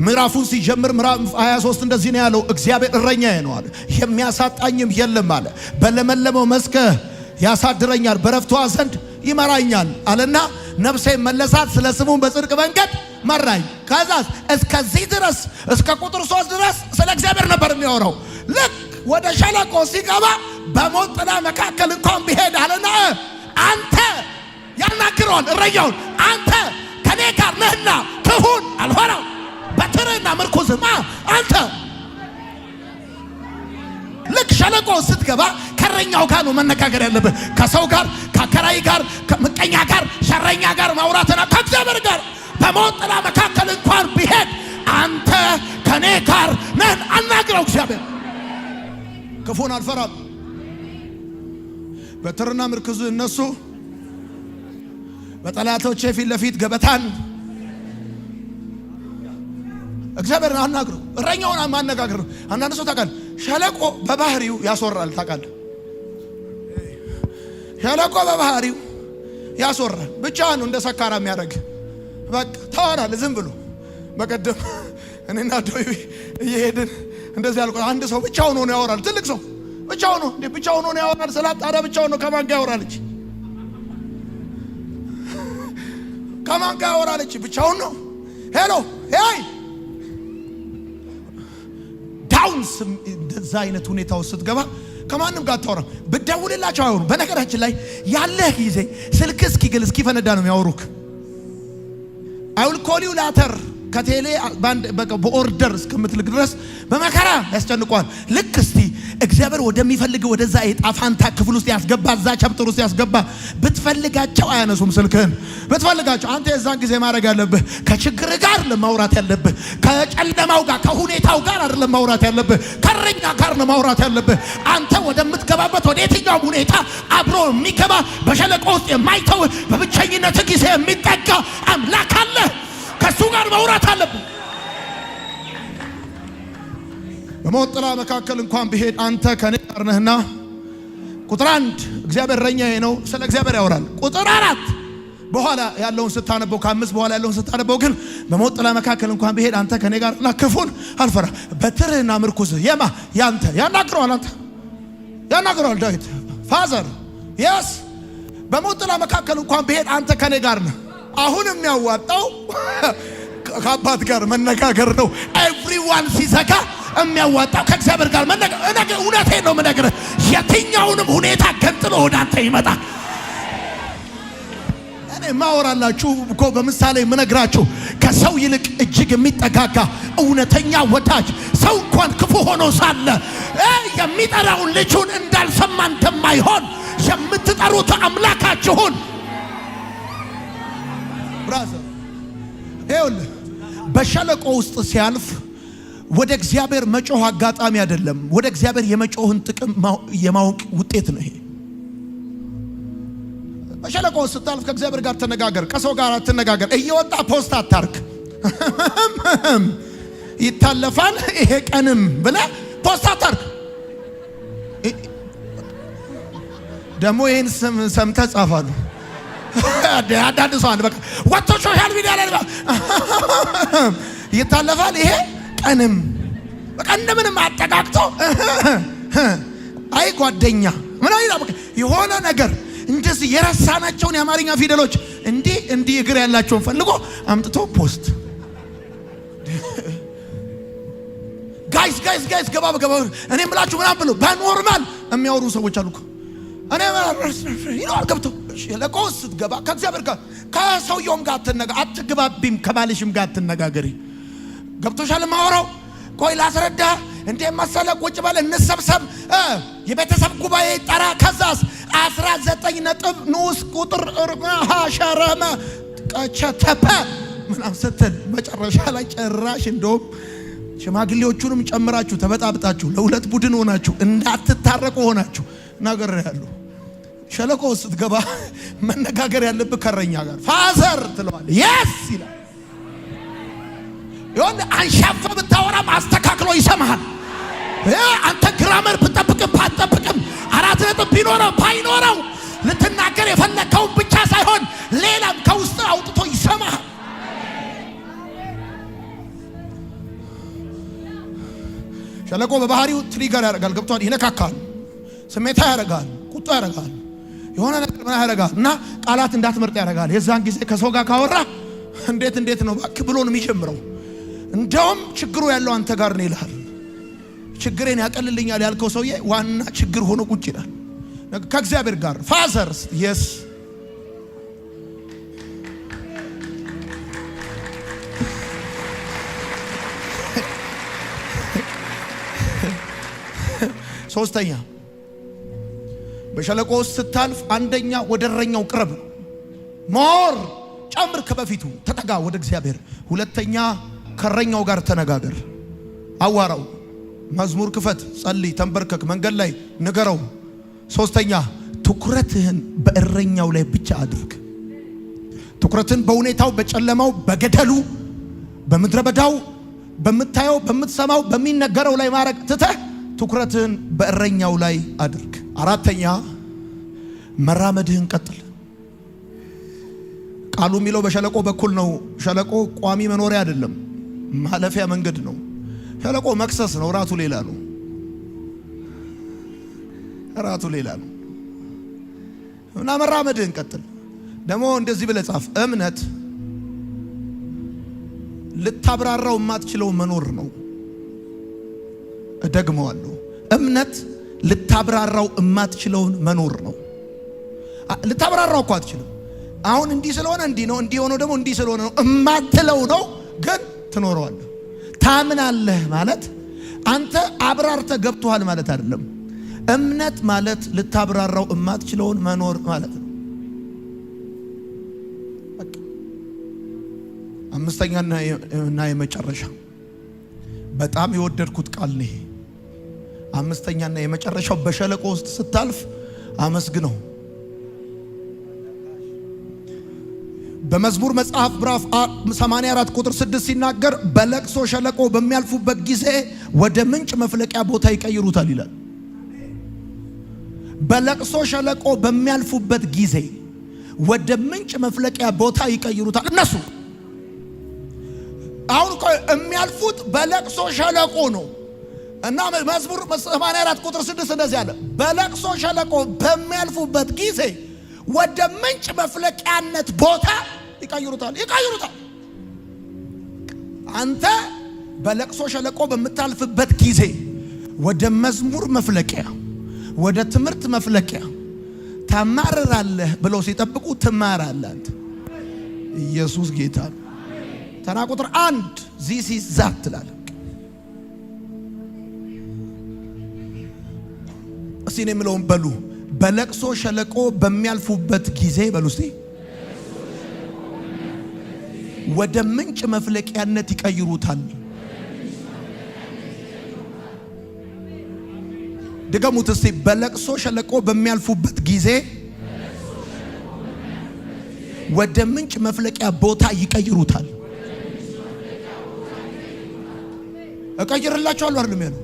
ምዕራፉን ሲጀምር ምዕራፍ 23 እንደዚህ ነው ያለው፣ እግዚአብሔር እረኛዬ ነው አለ፣ የሚያሳጣኝም የለም አለ። በለመለመው መስክ ያሳድረኛል፣ በረፍቱ ዘንድ ይመራኛል አለና ነፍሴ መለሳት፣ ስለ ስሙም በጽድቅ መንገድ መራኝ። ከዛስ እስከዚህ ድረስ፣ እስከ ቁጥር 3 ድረስ ስለ እግዚአብሔር ነበር የሚያወራው። ልክ ወደ ሸለቆ ሲገባ በሞት ጥላ መካከል እንኳን ቢሄድ አለና አንተ ያናግረዋል እረኛውን። አንተ ከኔ ጋር ነህና ክፉን አልፈራም፣ በትርህና ምርኩዝህ አንተ። ልክ ሸለቆ ስትገባ ከእረኛው ጋር ነው መነጋገር ያለብህ። ከሰው ጋር፣ ከአከራይ ጋር፣ ከምቀኛ ጋር፣ ሸረኛ ጋር ማውራትና ከእግዚአብሔር ጋር በሞት ጥላ መካከል እንኳን ቢሄድ አንተ ከኔ ጋር ነህ። አናግረው እግዚአብሔር። ክፉን አልፈራም። በትርና ምርኩዝ እነሱ በጠላቶቼ ፊት ለፊት ገበታን። እግዚአብሔርን አናግረው። እረኛውን ማነጋገር ነው። አንዳንድ ሰው ታውቃለህ፣ ሸለቆ በባህሪው ያስወራል። ታውቃለህ፣ ሸለቆ በባህሪው ያስወራል። ብቻህን ነው እንደ ሰካራ የሚያደርግ። በቃ ታወራለህ ዝም ብሎ። በቀደም እኔና ዶይ እየሄድን እንደዚህ ያልኩት አንድ ሰው ብቻውን ሆኖ ያወራል። ትልቅ ሰው ብቻውን ሆኖ፣ እንዴ ብቻውን ሆኖ ያወራል ስላት፣ ታዲያ ብቻውን ነው ከማን ጋር ያወራለች? ከማን ጋር ያወራለች? ብቻውን ነው። Hello, hey, down። እንደዛ አይነት ሁኔታ ውስጥ ስትገባ ከማንም ጋር አታወራም። ብደውልላቸው አይሆኑም። በነገራችን ላይ ያለህ ጊዜ ስልክ እስኪግል እስኪፈነዳ ነው የሚያወሩክ። I will call you later ከቴሌ በ order እስከምትልክ ድረስ በመከራ ያስጨንቋል። ልክ እስቲ እግዚአብሔር ወደሚፈልግ ወደዛ የጣፋንታ ክፍል ውስጥ ያስገባ፣ እዛ chapter ውስጥ ያስገባ። ብትፈልጋቸው አያነሱም ስልክህን ብትፈልጋቸው። አንተ የዛን ጊዜ ማድረግ ያለብህ ከችግር ጋር ለማውራት ያለብህ ከጨለማው ጋር ከሁኔታው ጋር አይደለም ማውራት ያለብህ፣ ከእረኛ ጋር ነው ማውራት ያለብህ። አንተ ወደምትገባበት ወደ የትኛውም ሁኔታ አብሮ የሚገባ፣ በሸለቆ ውስጥ የማይተው፣ በብቸኝነት ጊዜ የሚጠጋ አምላክ አለ። ከእሱ ጋር ማውራት አለብህ። በሞት ጥላ መካከል እንኳን ብሄድ አንተ ከኔ ጋር ነህና። ቁጥር 1 እግዚአብሔር እረኛዬ ነው፣ ስለ እግዚአብሔር ያወራል። ቁጥር 4 በኋላ ያለውን ስታነበው፣ ከ5 በኋላ ያለውን ስታነበው ግን በሞት ጥላ መካከል እንኳን ብሄድ አንተ ከኔ ጋር ነህና ክፉን አልፈራ፣ በትርህና ምርኩዝህ የማ ያንተ ያናግረዋል። አንተ ያናግረዋል ዳዊት father, yes፣ በሞት ጥላ መካከል እንኳን ብሄድ አንተ ከኔ ጋር ነህ። አሁን የሚያዋጣው ከአባት ጋር መነጋገር ነው። Everyone ሲዘጋ የሚያዋጣው ከእግዚአብሔር ጋር መነጋገር። እውነቴን ነው የምነግርህ። የትኛውንም ሁኔታ ገንጥሎ ወደ አንተ ይመጣል። እኔ እኔ ማወራላችሁ እኮ በምሳሌ የምነግራችሁ ከሰው ይልቅ እጅግ የሚጠጋጋ እውነተኛ ወዳጅ፣ ሰው እንኳን ክፉ ሆኖ ሳለ የሚጠራውን ልጁን እንዳልሰማ እንደማይሆን የምትጠሩት አምላካችሁን brother፣ ይኸውልህ በሸለቆ ውስጥ ሲያልፍ ወደ እግዚአብሔር መጮህ አጋጣሚ አይደለም። ወደ እግዚአብሔር የመጮህን ጥቅም የማወቅ ውጤት ነው ይሄ። በሸለቆ ውስጥ ስታልፍ ከእግዚአብሔር ጋር ተነጋገር፣ ከሰው ጋር አትነጋገር። እየወጣ post አታርክ። ይታለፋል ይሄ ቀንም ብለህ post አታርክ። ደግሞ ይህን ሰምተህ ጻፋሉ። አንዳንድ ሰው አለ በቃ ወጥቶ social media ላይ ይታለፋል ይሄ ቀንም በቃ እንደምንም አጠጋግቶ አይ ጓደኛ ምን አይላ በቃ የሆነ ነገር እንደዚህ የረሳናቸውን የአማርኛ ፊደሎች እንዲህ እንዲህ እግር ያላቸውን ፈልጎ አምጥቶ post፣ guys guys guys ገባ ገባ እኔ ምላችሁ ምናምን ብሎ በ normal የሚያወሩ ሰዎች አሉ እኮ። እኔ ይለዋል ገብቶ ሸለቆ ስትገባ ከእግዚአብሔር ጋር ከሰውየውም ጋር አትግባቢም፣ ከባልሽም ጋር አትነጋገሪ። ገብቶሻል? ማወራው ቆይ ላስረዳ። እንዴ መሰለ ቁጭ በል እንሰብሰብ፣ የቤተሰብ ጉባኤ ጠራ። ከዛስ 19 ነጥብ ንዑስ ቁጥር ሸረመ ቀቸተፐ ምናምን ስትል መጨረሻ ላይ ጭራሽ እንደውም ሽማግሌዎቹንም ጨምራችሁ ተበጣብጣችሁ ለሁለት ቡድን ሆናችሁ እንዳትታረቁ ሆናችሁ ነገር ያሉ። ሸለቆ ስትገባ መነጋገር ያለብህ ከረኛ ጋር father ትለዋለህ። Yes ይላል። ይሁን አንሻፈ ብታወራም አስተካክሎ ይሰማሃል። አንተ grammar ብጠብቅም ባትጠብቅም 4 ነጥብ ቢኖረው ባይኖረው ልትናገር የፈለግከውን ብቻ ሳይሆን ሌላም ከውስጥ አውጥቶ ይሰማሃል። ሸለቆ በባህሪው trigger ያደርጋል። ገብቷል። ይነካካል፣ ስሜታ ያደርጋል፣ ቁጣ ያደርጋል፣ የሆነ ነገር ምን ያደርጋል እና ቃላት እንዳትመርጥ ያደርጋል። የዛን ጊዜ ከሰው ጋር ካወራ እንዴት እንዴት ነው እባክህ ብሎ ነው የሚጀምረው። እንደውም ችግሩ ያለው አንተ ጋር ነው ይልሃል። ችግሬን ያቀልልኛል ያልከው ሰውዬ ዋና ችግር ሆኖ ቁጭ ይላል። ከእግዚአብሔር ጋር father yes። ሶስተኛ በሸለቆ ውስጥ ስታልፍ አንደኛ ወደ እረኛው ቅረብ፣ more ጨምር፣ ከበፊቱ ተጠጋ ወደ እግዚአብሔር። ሁለተኛ ከእረኛው ጋር ተነጋገር፣ አዋራው፣ መዝሙር ክፈት፣ ጸልይ፣ ተንበርከክ፣ መንገድ ላይ ንገረው። ሶስተኛ ትኩረትህን በእረኛው ላይ ብቻ አድርግ። ትኩረትን በሁኔታው፣ በጨለማው፣ በገደሉ፣ በምድረ በዳው፣ በምታየው፣ በምትሰማው፣ በሚነገረው ላይ ማድረግ ትተህ ትኩረትህን በእረኛው ላይ አድርግ። አራተኛ መራመድህን ቀጥል። ቃሉ የሚለው በሸለቆ በኩል ነው። ሸለቆ ቋሚ መኖሪያ አይደለም፣ ማለፊያ መንገድ ነው። ሸለቆ መክሰስ ነው። ራቱ ሌላ ነው። ራቱ ሌላ ነው እና መራመድህን ቀጥል። ደግሞ እንደዚህ ብለህ ጻፍ። እምነት ልታብራራው የማትችለው መኖር ነው። እደግመዋለሁ። እምነት ልታብራራው የማትችለውን መኖር ነው። ልታብራራው እኮ አትችልም። አሁን እንዲህ ስለሆነ እንዲህ ነው፣ እንዲህ ሆኖ ደግሞ እንዲህ ስለሆነ ነው እማትለው ነው፣ ግን ትኖረዋለህ። ታምናለህ ማለት አንተ አብራርተህ ገብቶሃል ማለት አይደለም። እምነት ማለት ልታብራራው እማትችለውን መኖር ማለት ነው። አምስተኛ እና የመጨረሻ በጣም የወደድኩት ቃል ነው ይሄ። አምስተኛና የመጨረሻው በሸለቆ ውስጥ ስታልፍ አመስግነው። በመዝሙር መጽሐፍ ምዕራፍ 84 ቁጥር 6 ሲናገር በለቅሶ ሸለቆ በሚያልፉበት ጊዜ ወደ ምንጭ መፍለቂያ ቦታ ይቀይሩታል ይላል። በለቅሶ ሸለቆ በሚያልፉበት ጊዜ ወደ ምንጭ መፍለቂያ ቦታ ይቀይሩታል። እነሱ አሁን እኮ የሚያልፉት በለቅሶ ሸለቆ ነው። እና መዝሙር 84 ቁጥር 6 እንደዚህ አለ፣ በለቅሶ ሸለቆ በሚያልፉበት ጊዜ ወደ ምንጭ መፍለቂያነት ቦታ ይቀይሩታል ይቀይሩታል። አንተ በለቅሶ ሸለቆ በምታልፍበት ጊዜ ወደ መዝሙር መፍለቂያ፣ ወደ ትምህርት መፍለቂያ ታማርራለህ ብለው ሲጠብቁ ትማራለህ። አንተ ኢየሱስ ጌታ ነው። ተራ ቁጥር 1 this is that ትላለህ። እስቲ እኔ የምለውን በሉ። በለቅሶ ሸለቆ በሚያልፉበት ጊዜ በሉ እስቲ ወደ ምንጭ መፍለቂያነት ይቀይሩታል። ድገሙት እስቲ። በለቅሶ ሸለቆ በሚያልፉበት ጊዜ ወደ ምንጭ መፍለቂያ ቦታ ይቀይሩታል። እቀይርላቸዋለሁ አይደለም ያለው፣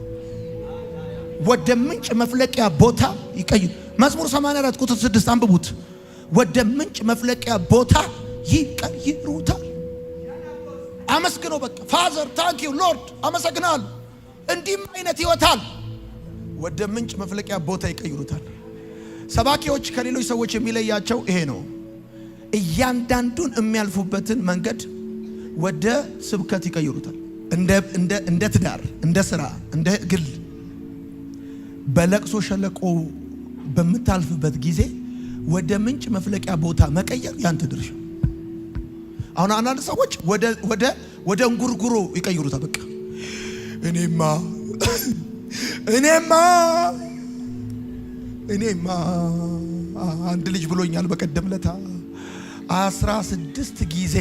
ወደ ምንጭ መፍለቂያ ቦታ ይቀይሩ። መዝሙር 84 ቁጥር 6 አንብቡት። ወደ ምንጭ መፍለቂያ ቦታ ይቀይሩታል። አመስግነው በቃ Father thank you Lord አመሰግናለሁ። እንዲህም አይነት ህይወታል። ወደ ምንጭ መፍለቂያ ቦታ ይቀይሩታል። ሰባኪዎች ከሌሎች ሰዎች የሚለያቸው ይሄ ነው። እያንዳንዱን የሚያልፉበትን መንገድ ወደ ስብከት ይቀይሩታል። እንደ ትዳር፣ እንደ ስራ፣ እንደ ግል በለቅሶ ሸለቆ በምታልፍበት ጊዜ ወደ ምንጭ መፍለቂያ ቦታ መቀየር ያንተ ድርሻ። አሁን አንዳንድ ሰዎች ወደ እንጉርጉሮ ይቀይሩታል። በቃ እኔማ እኔማ እኔማ አንድ ልጅ ብሎኛል በቀደም ለታ 16 ጊዜ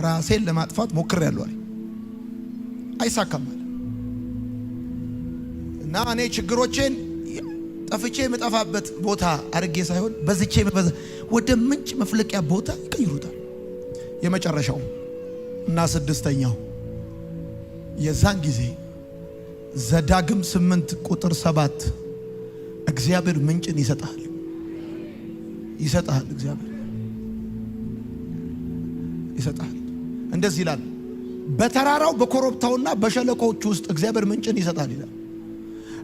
ራሴን ለማጥፋት ሞክሬያለሁ አለ። አይሳካም አለ። እና እኔ ችግሮቼን ጠፍቼ የምጠፋበት ቦታ አድርጌ ሳይሆን በዝቼ ወደ ምንጭ መፍለቂያ ቦታ ይቀይሩታል። የመጨረሻው እና ስድስተኛው የዛን ጊዜ ዘዳግም 8 ቁጥር 7 እግዚአብሔር ምንጭን ይሰጣል ይሰጣል። እግዚአብሔር ይሰጣል። እንደዚህ ይላል፣ በተራራው በኮረብታውና በሸለቆዎች ውስጥ እግዚአብሔር ምንጭን ይሰጣል ይላል።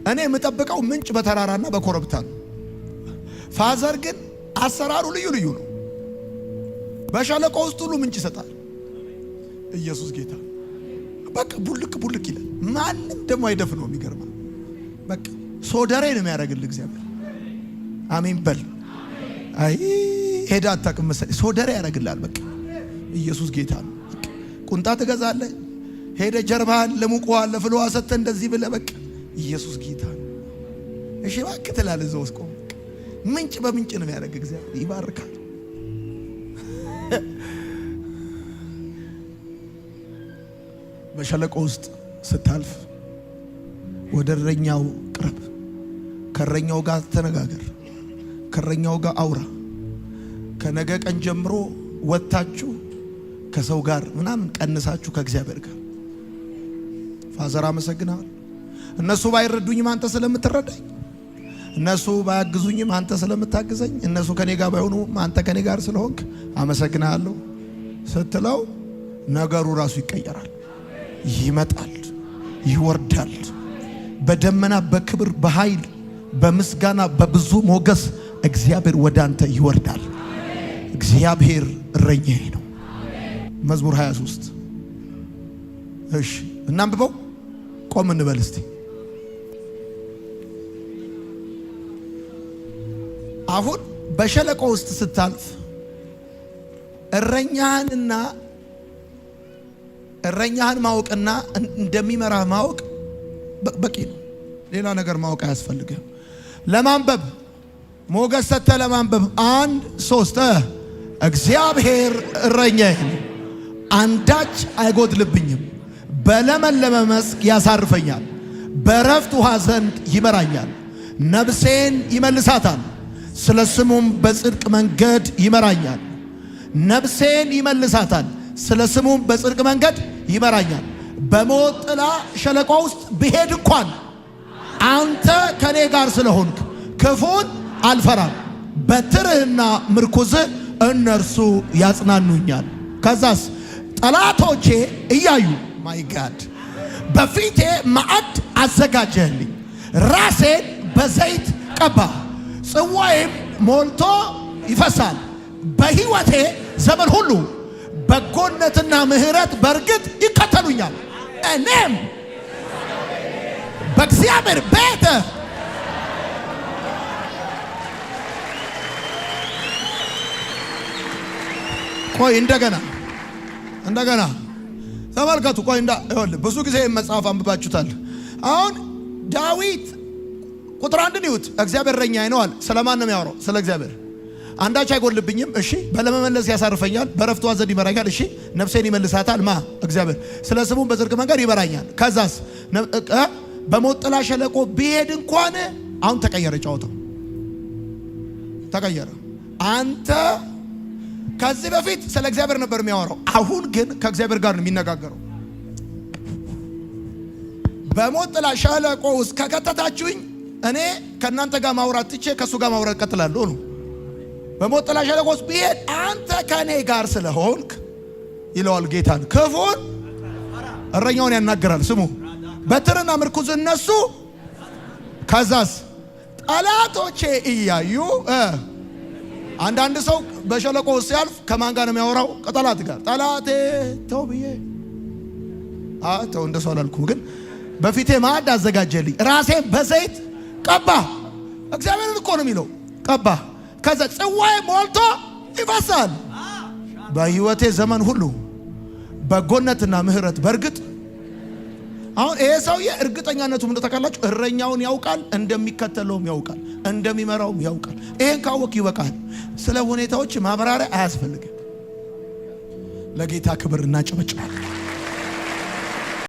እኔ የምጠብቀው ምንጭ በተራራና በኮረብታ ነው። Father ግን አሰራሩ ልዩ ልዩ ነው። በሸለቆ ውስጥ ሁሉ ምንጭ ይሰጣል። ኢየሱስ ጌታ። በቃ ቡልቅ ቡልቅ ይላል። ማንም ደግሞ አይደፍነውም። ይገርማል። በቃ ሶደሬ ነው የሚያደርግልህ እግዚአብሔር። አሜን በል። አይ ሄዳ አታውቅም መሰለኝ። ሶደሬ ያደርግልሃል። በቃ ኢየሱስ ጌታ ነው። ቁንጣ ትገዛለህ። ሄደ ጀርባህን ለሙቅ ውሃ ለፍል ውሃ ሰጥተህ እንደዚህ ብለህ በቃ ኢየሱስ ጌታ ነው። እሺ እባክህ ትላለህ። እዛው ውስጥ ቆም። ምንጭ በምንጭ ነው የሚያደርግ እግዚአብሔር። ይባርካል። በሸለቆ ውስጥ ስታልፍ ወደ እረኛው ቅረብ። ከእረኛው ጋር ተነጋገር። ከእረኛው ጋር አውራ። ከነገ ቀን ጀምሮ ወጥታችሁ ከሰው ጋር ምናምን ቀንሳችሁ ከእግዚአብሔር ጋር Father አመሰግናለሁ። እነሱ ባይረዱኝም አንተ ስለምትረዳኝ፣ እነሱ ባያግዙኝም አንተ ስለምታግዘኝ፣ እነሱ ከኔ ጋር ባይሆኑም አንተ ከኔ ጋር ስለሆንክ አመሰግናለሁ ስትለው ነገሩ ራሱ ይቀየራል። ይመጣል፣ ይወርዳል። በደመና በክብር በኃይል በምስጋና በብዙ ሞገስ እግዚአብሔር ወደ አንተ ይወርዳል። እግዚአብሔር እረኛዬ ነው። መዝሙር 23 እሺ፣ እናንብበው። ቆም እንበል እስቲ። አሁን በሸለቆ ውስጥ ስታልፍ እረኛህንና እረኛህን ማወቅና እንደሚመራህ ማወቅ በቂ ነው። ሌላ ነገር ማወቅ አያስፈልግም። ለማንበብ ሞገስ ሰጥተህ ለማንበብ 1 3 እግዚአብሔር እረኛዬ ነው፣ አንዳች አይጎድልብኝም። በለመለመ መስክ ያሳርፈኛል፣ በረፍት ውሃ ዘንድ ይመራኛል። ነፍሴን ይመልሳታል፣ ስለ ስሙም በጽድቅ መንገድ ይመራኛል። ነፍሴን ይመልሳታል፣ ስለ ስሙም በጽድቅ መንገድ ይመራኛል። በሞት ጥላ ሸለቆ ውስጥ ብሄድ እንኳን አንተ ከኔ ጋር ስለሆንክ ክፉን አልፈራም። በትርህና ምርኩዝህ እነርሱ ያጽናኑኛል። ከዛስ ጠላቶቼ እያዩ my God በፊቴ ማዕድ አዘጋጀህልኝ፣ ራሴን በዘይት ቀባ፣ ጽዋዬም ሞልቶ ይፈሳል። በሕይወቴ ዘመን ሁሉ በጎነትና ምሕረት በእርግጥ ይከተሉኛል፣ እኔም በእግዚአብሔር ቤት ቆይ እንደገና እንደገና ተመልከቱ። ቆይ ይኸውልህ ብዙ ጊዜ መጽሐፍ አንብባችሁታል። አሁን ዳዊት ቁጥር 1ን ይዩት። እግዚአብሔር እረኛዬ ነው አለ። ስለማን ነው የሚያወራው? ስለ እግዚአብሔር። አንዳች አይጎድልብኝም። እሺ፣ በለመለመ መስክ ያሳርፈኛል፣ በረፍት ውኃ ዘንድ ይመራኛል። እሺ፣ ነፍሴን ይመልሳታል። ማ እግዚአብሔር። ስለ ስሙም በጽድቅ መንገድ ይመራኛል። ከዛስ በሞት ጥላ ሸለቆ ብሄድ እንኳን፣ አሁን ተቀየረ፣ ጨዋታው ተቀየረ። አንተ ከዚህ በፊት ስለ እግዚአብሔር ነበር የሚያወራው። አሁን ግን ከእግዚአብሔር ጋር ነው የሚነጋገረው። በሞት ጥላ ሸለቆ ውስጥ ከከተታችሁኝ እኔ ከእናንተ ጋር ማውራት ትቼ ከእሱ ጋር ማውራት እቀጥላለሁ ነው። በሞት ጥላ ሸለቆ ውስጥ ብሄድ አንተ ከእኔ ጋር ስለሆንክ ይለዋል ጌታን። ክፉን እረኛውን ያናገራል። ስሙ፣ በትርና ምርኩዝ እነሱ፣ ከዛስ ጠላቶቼ እያዩ። አንዳንድ ሰው በሸለቆ ውስጥ ሲያልፍ ከማን ጋር ነው የሚያወራው? ከጠላት ጋር። ጠላቴ ተው ብዬ ተው እንደ ሰው አላልኩም፣ ግን በፊቴ ማዕድ አዘጋጀልኝ፣ ራሴን በዘይት ቀባ። እግዚአብሔርን እኮ ነው የሚለው፣ ቀባ። ከዛ ጽዋዬ ሞልቶ ይፈሳል። በሕይወቴ ዘመን ሁሉ በጎነትና ምሕረት በእርግጥ። አሁን ይሄ ሰውዬ እርግጠኛነቱ ምን ታውቃላችሁ? እረኛውን ያውቃል፣ እንደሚከተለውም ያውቃል፣ እንደሚመራውም ያውቃል። ይሄን ካወቅ ይበቃል። ስለ ሁኔታዎች ማብራሪያ አያስፈልግም። ለጌታ ክብር እናጨበጭባለን።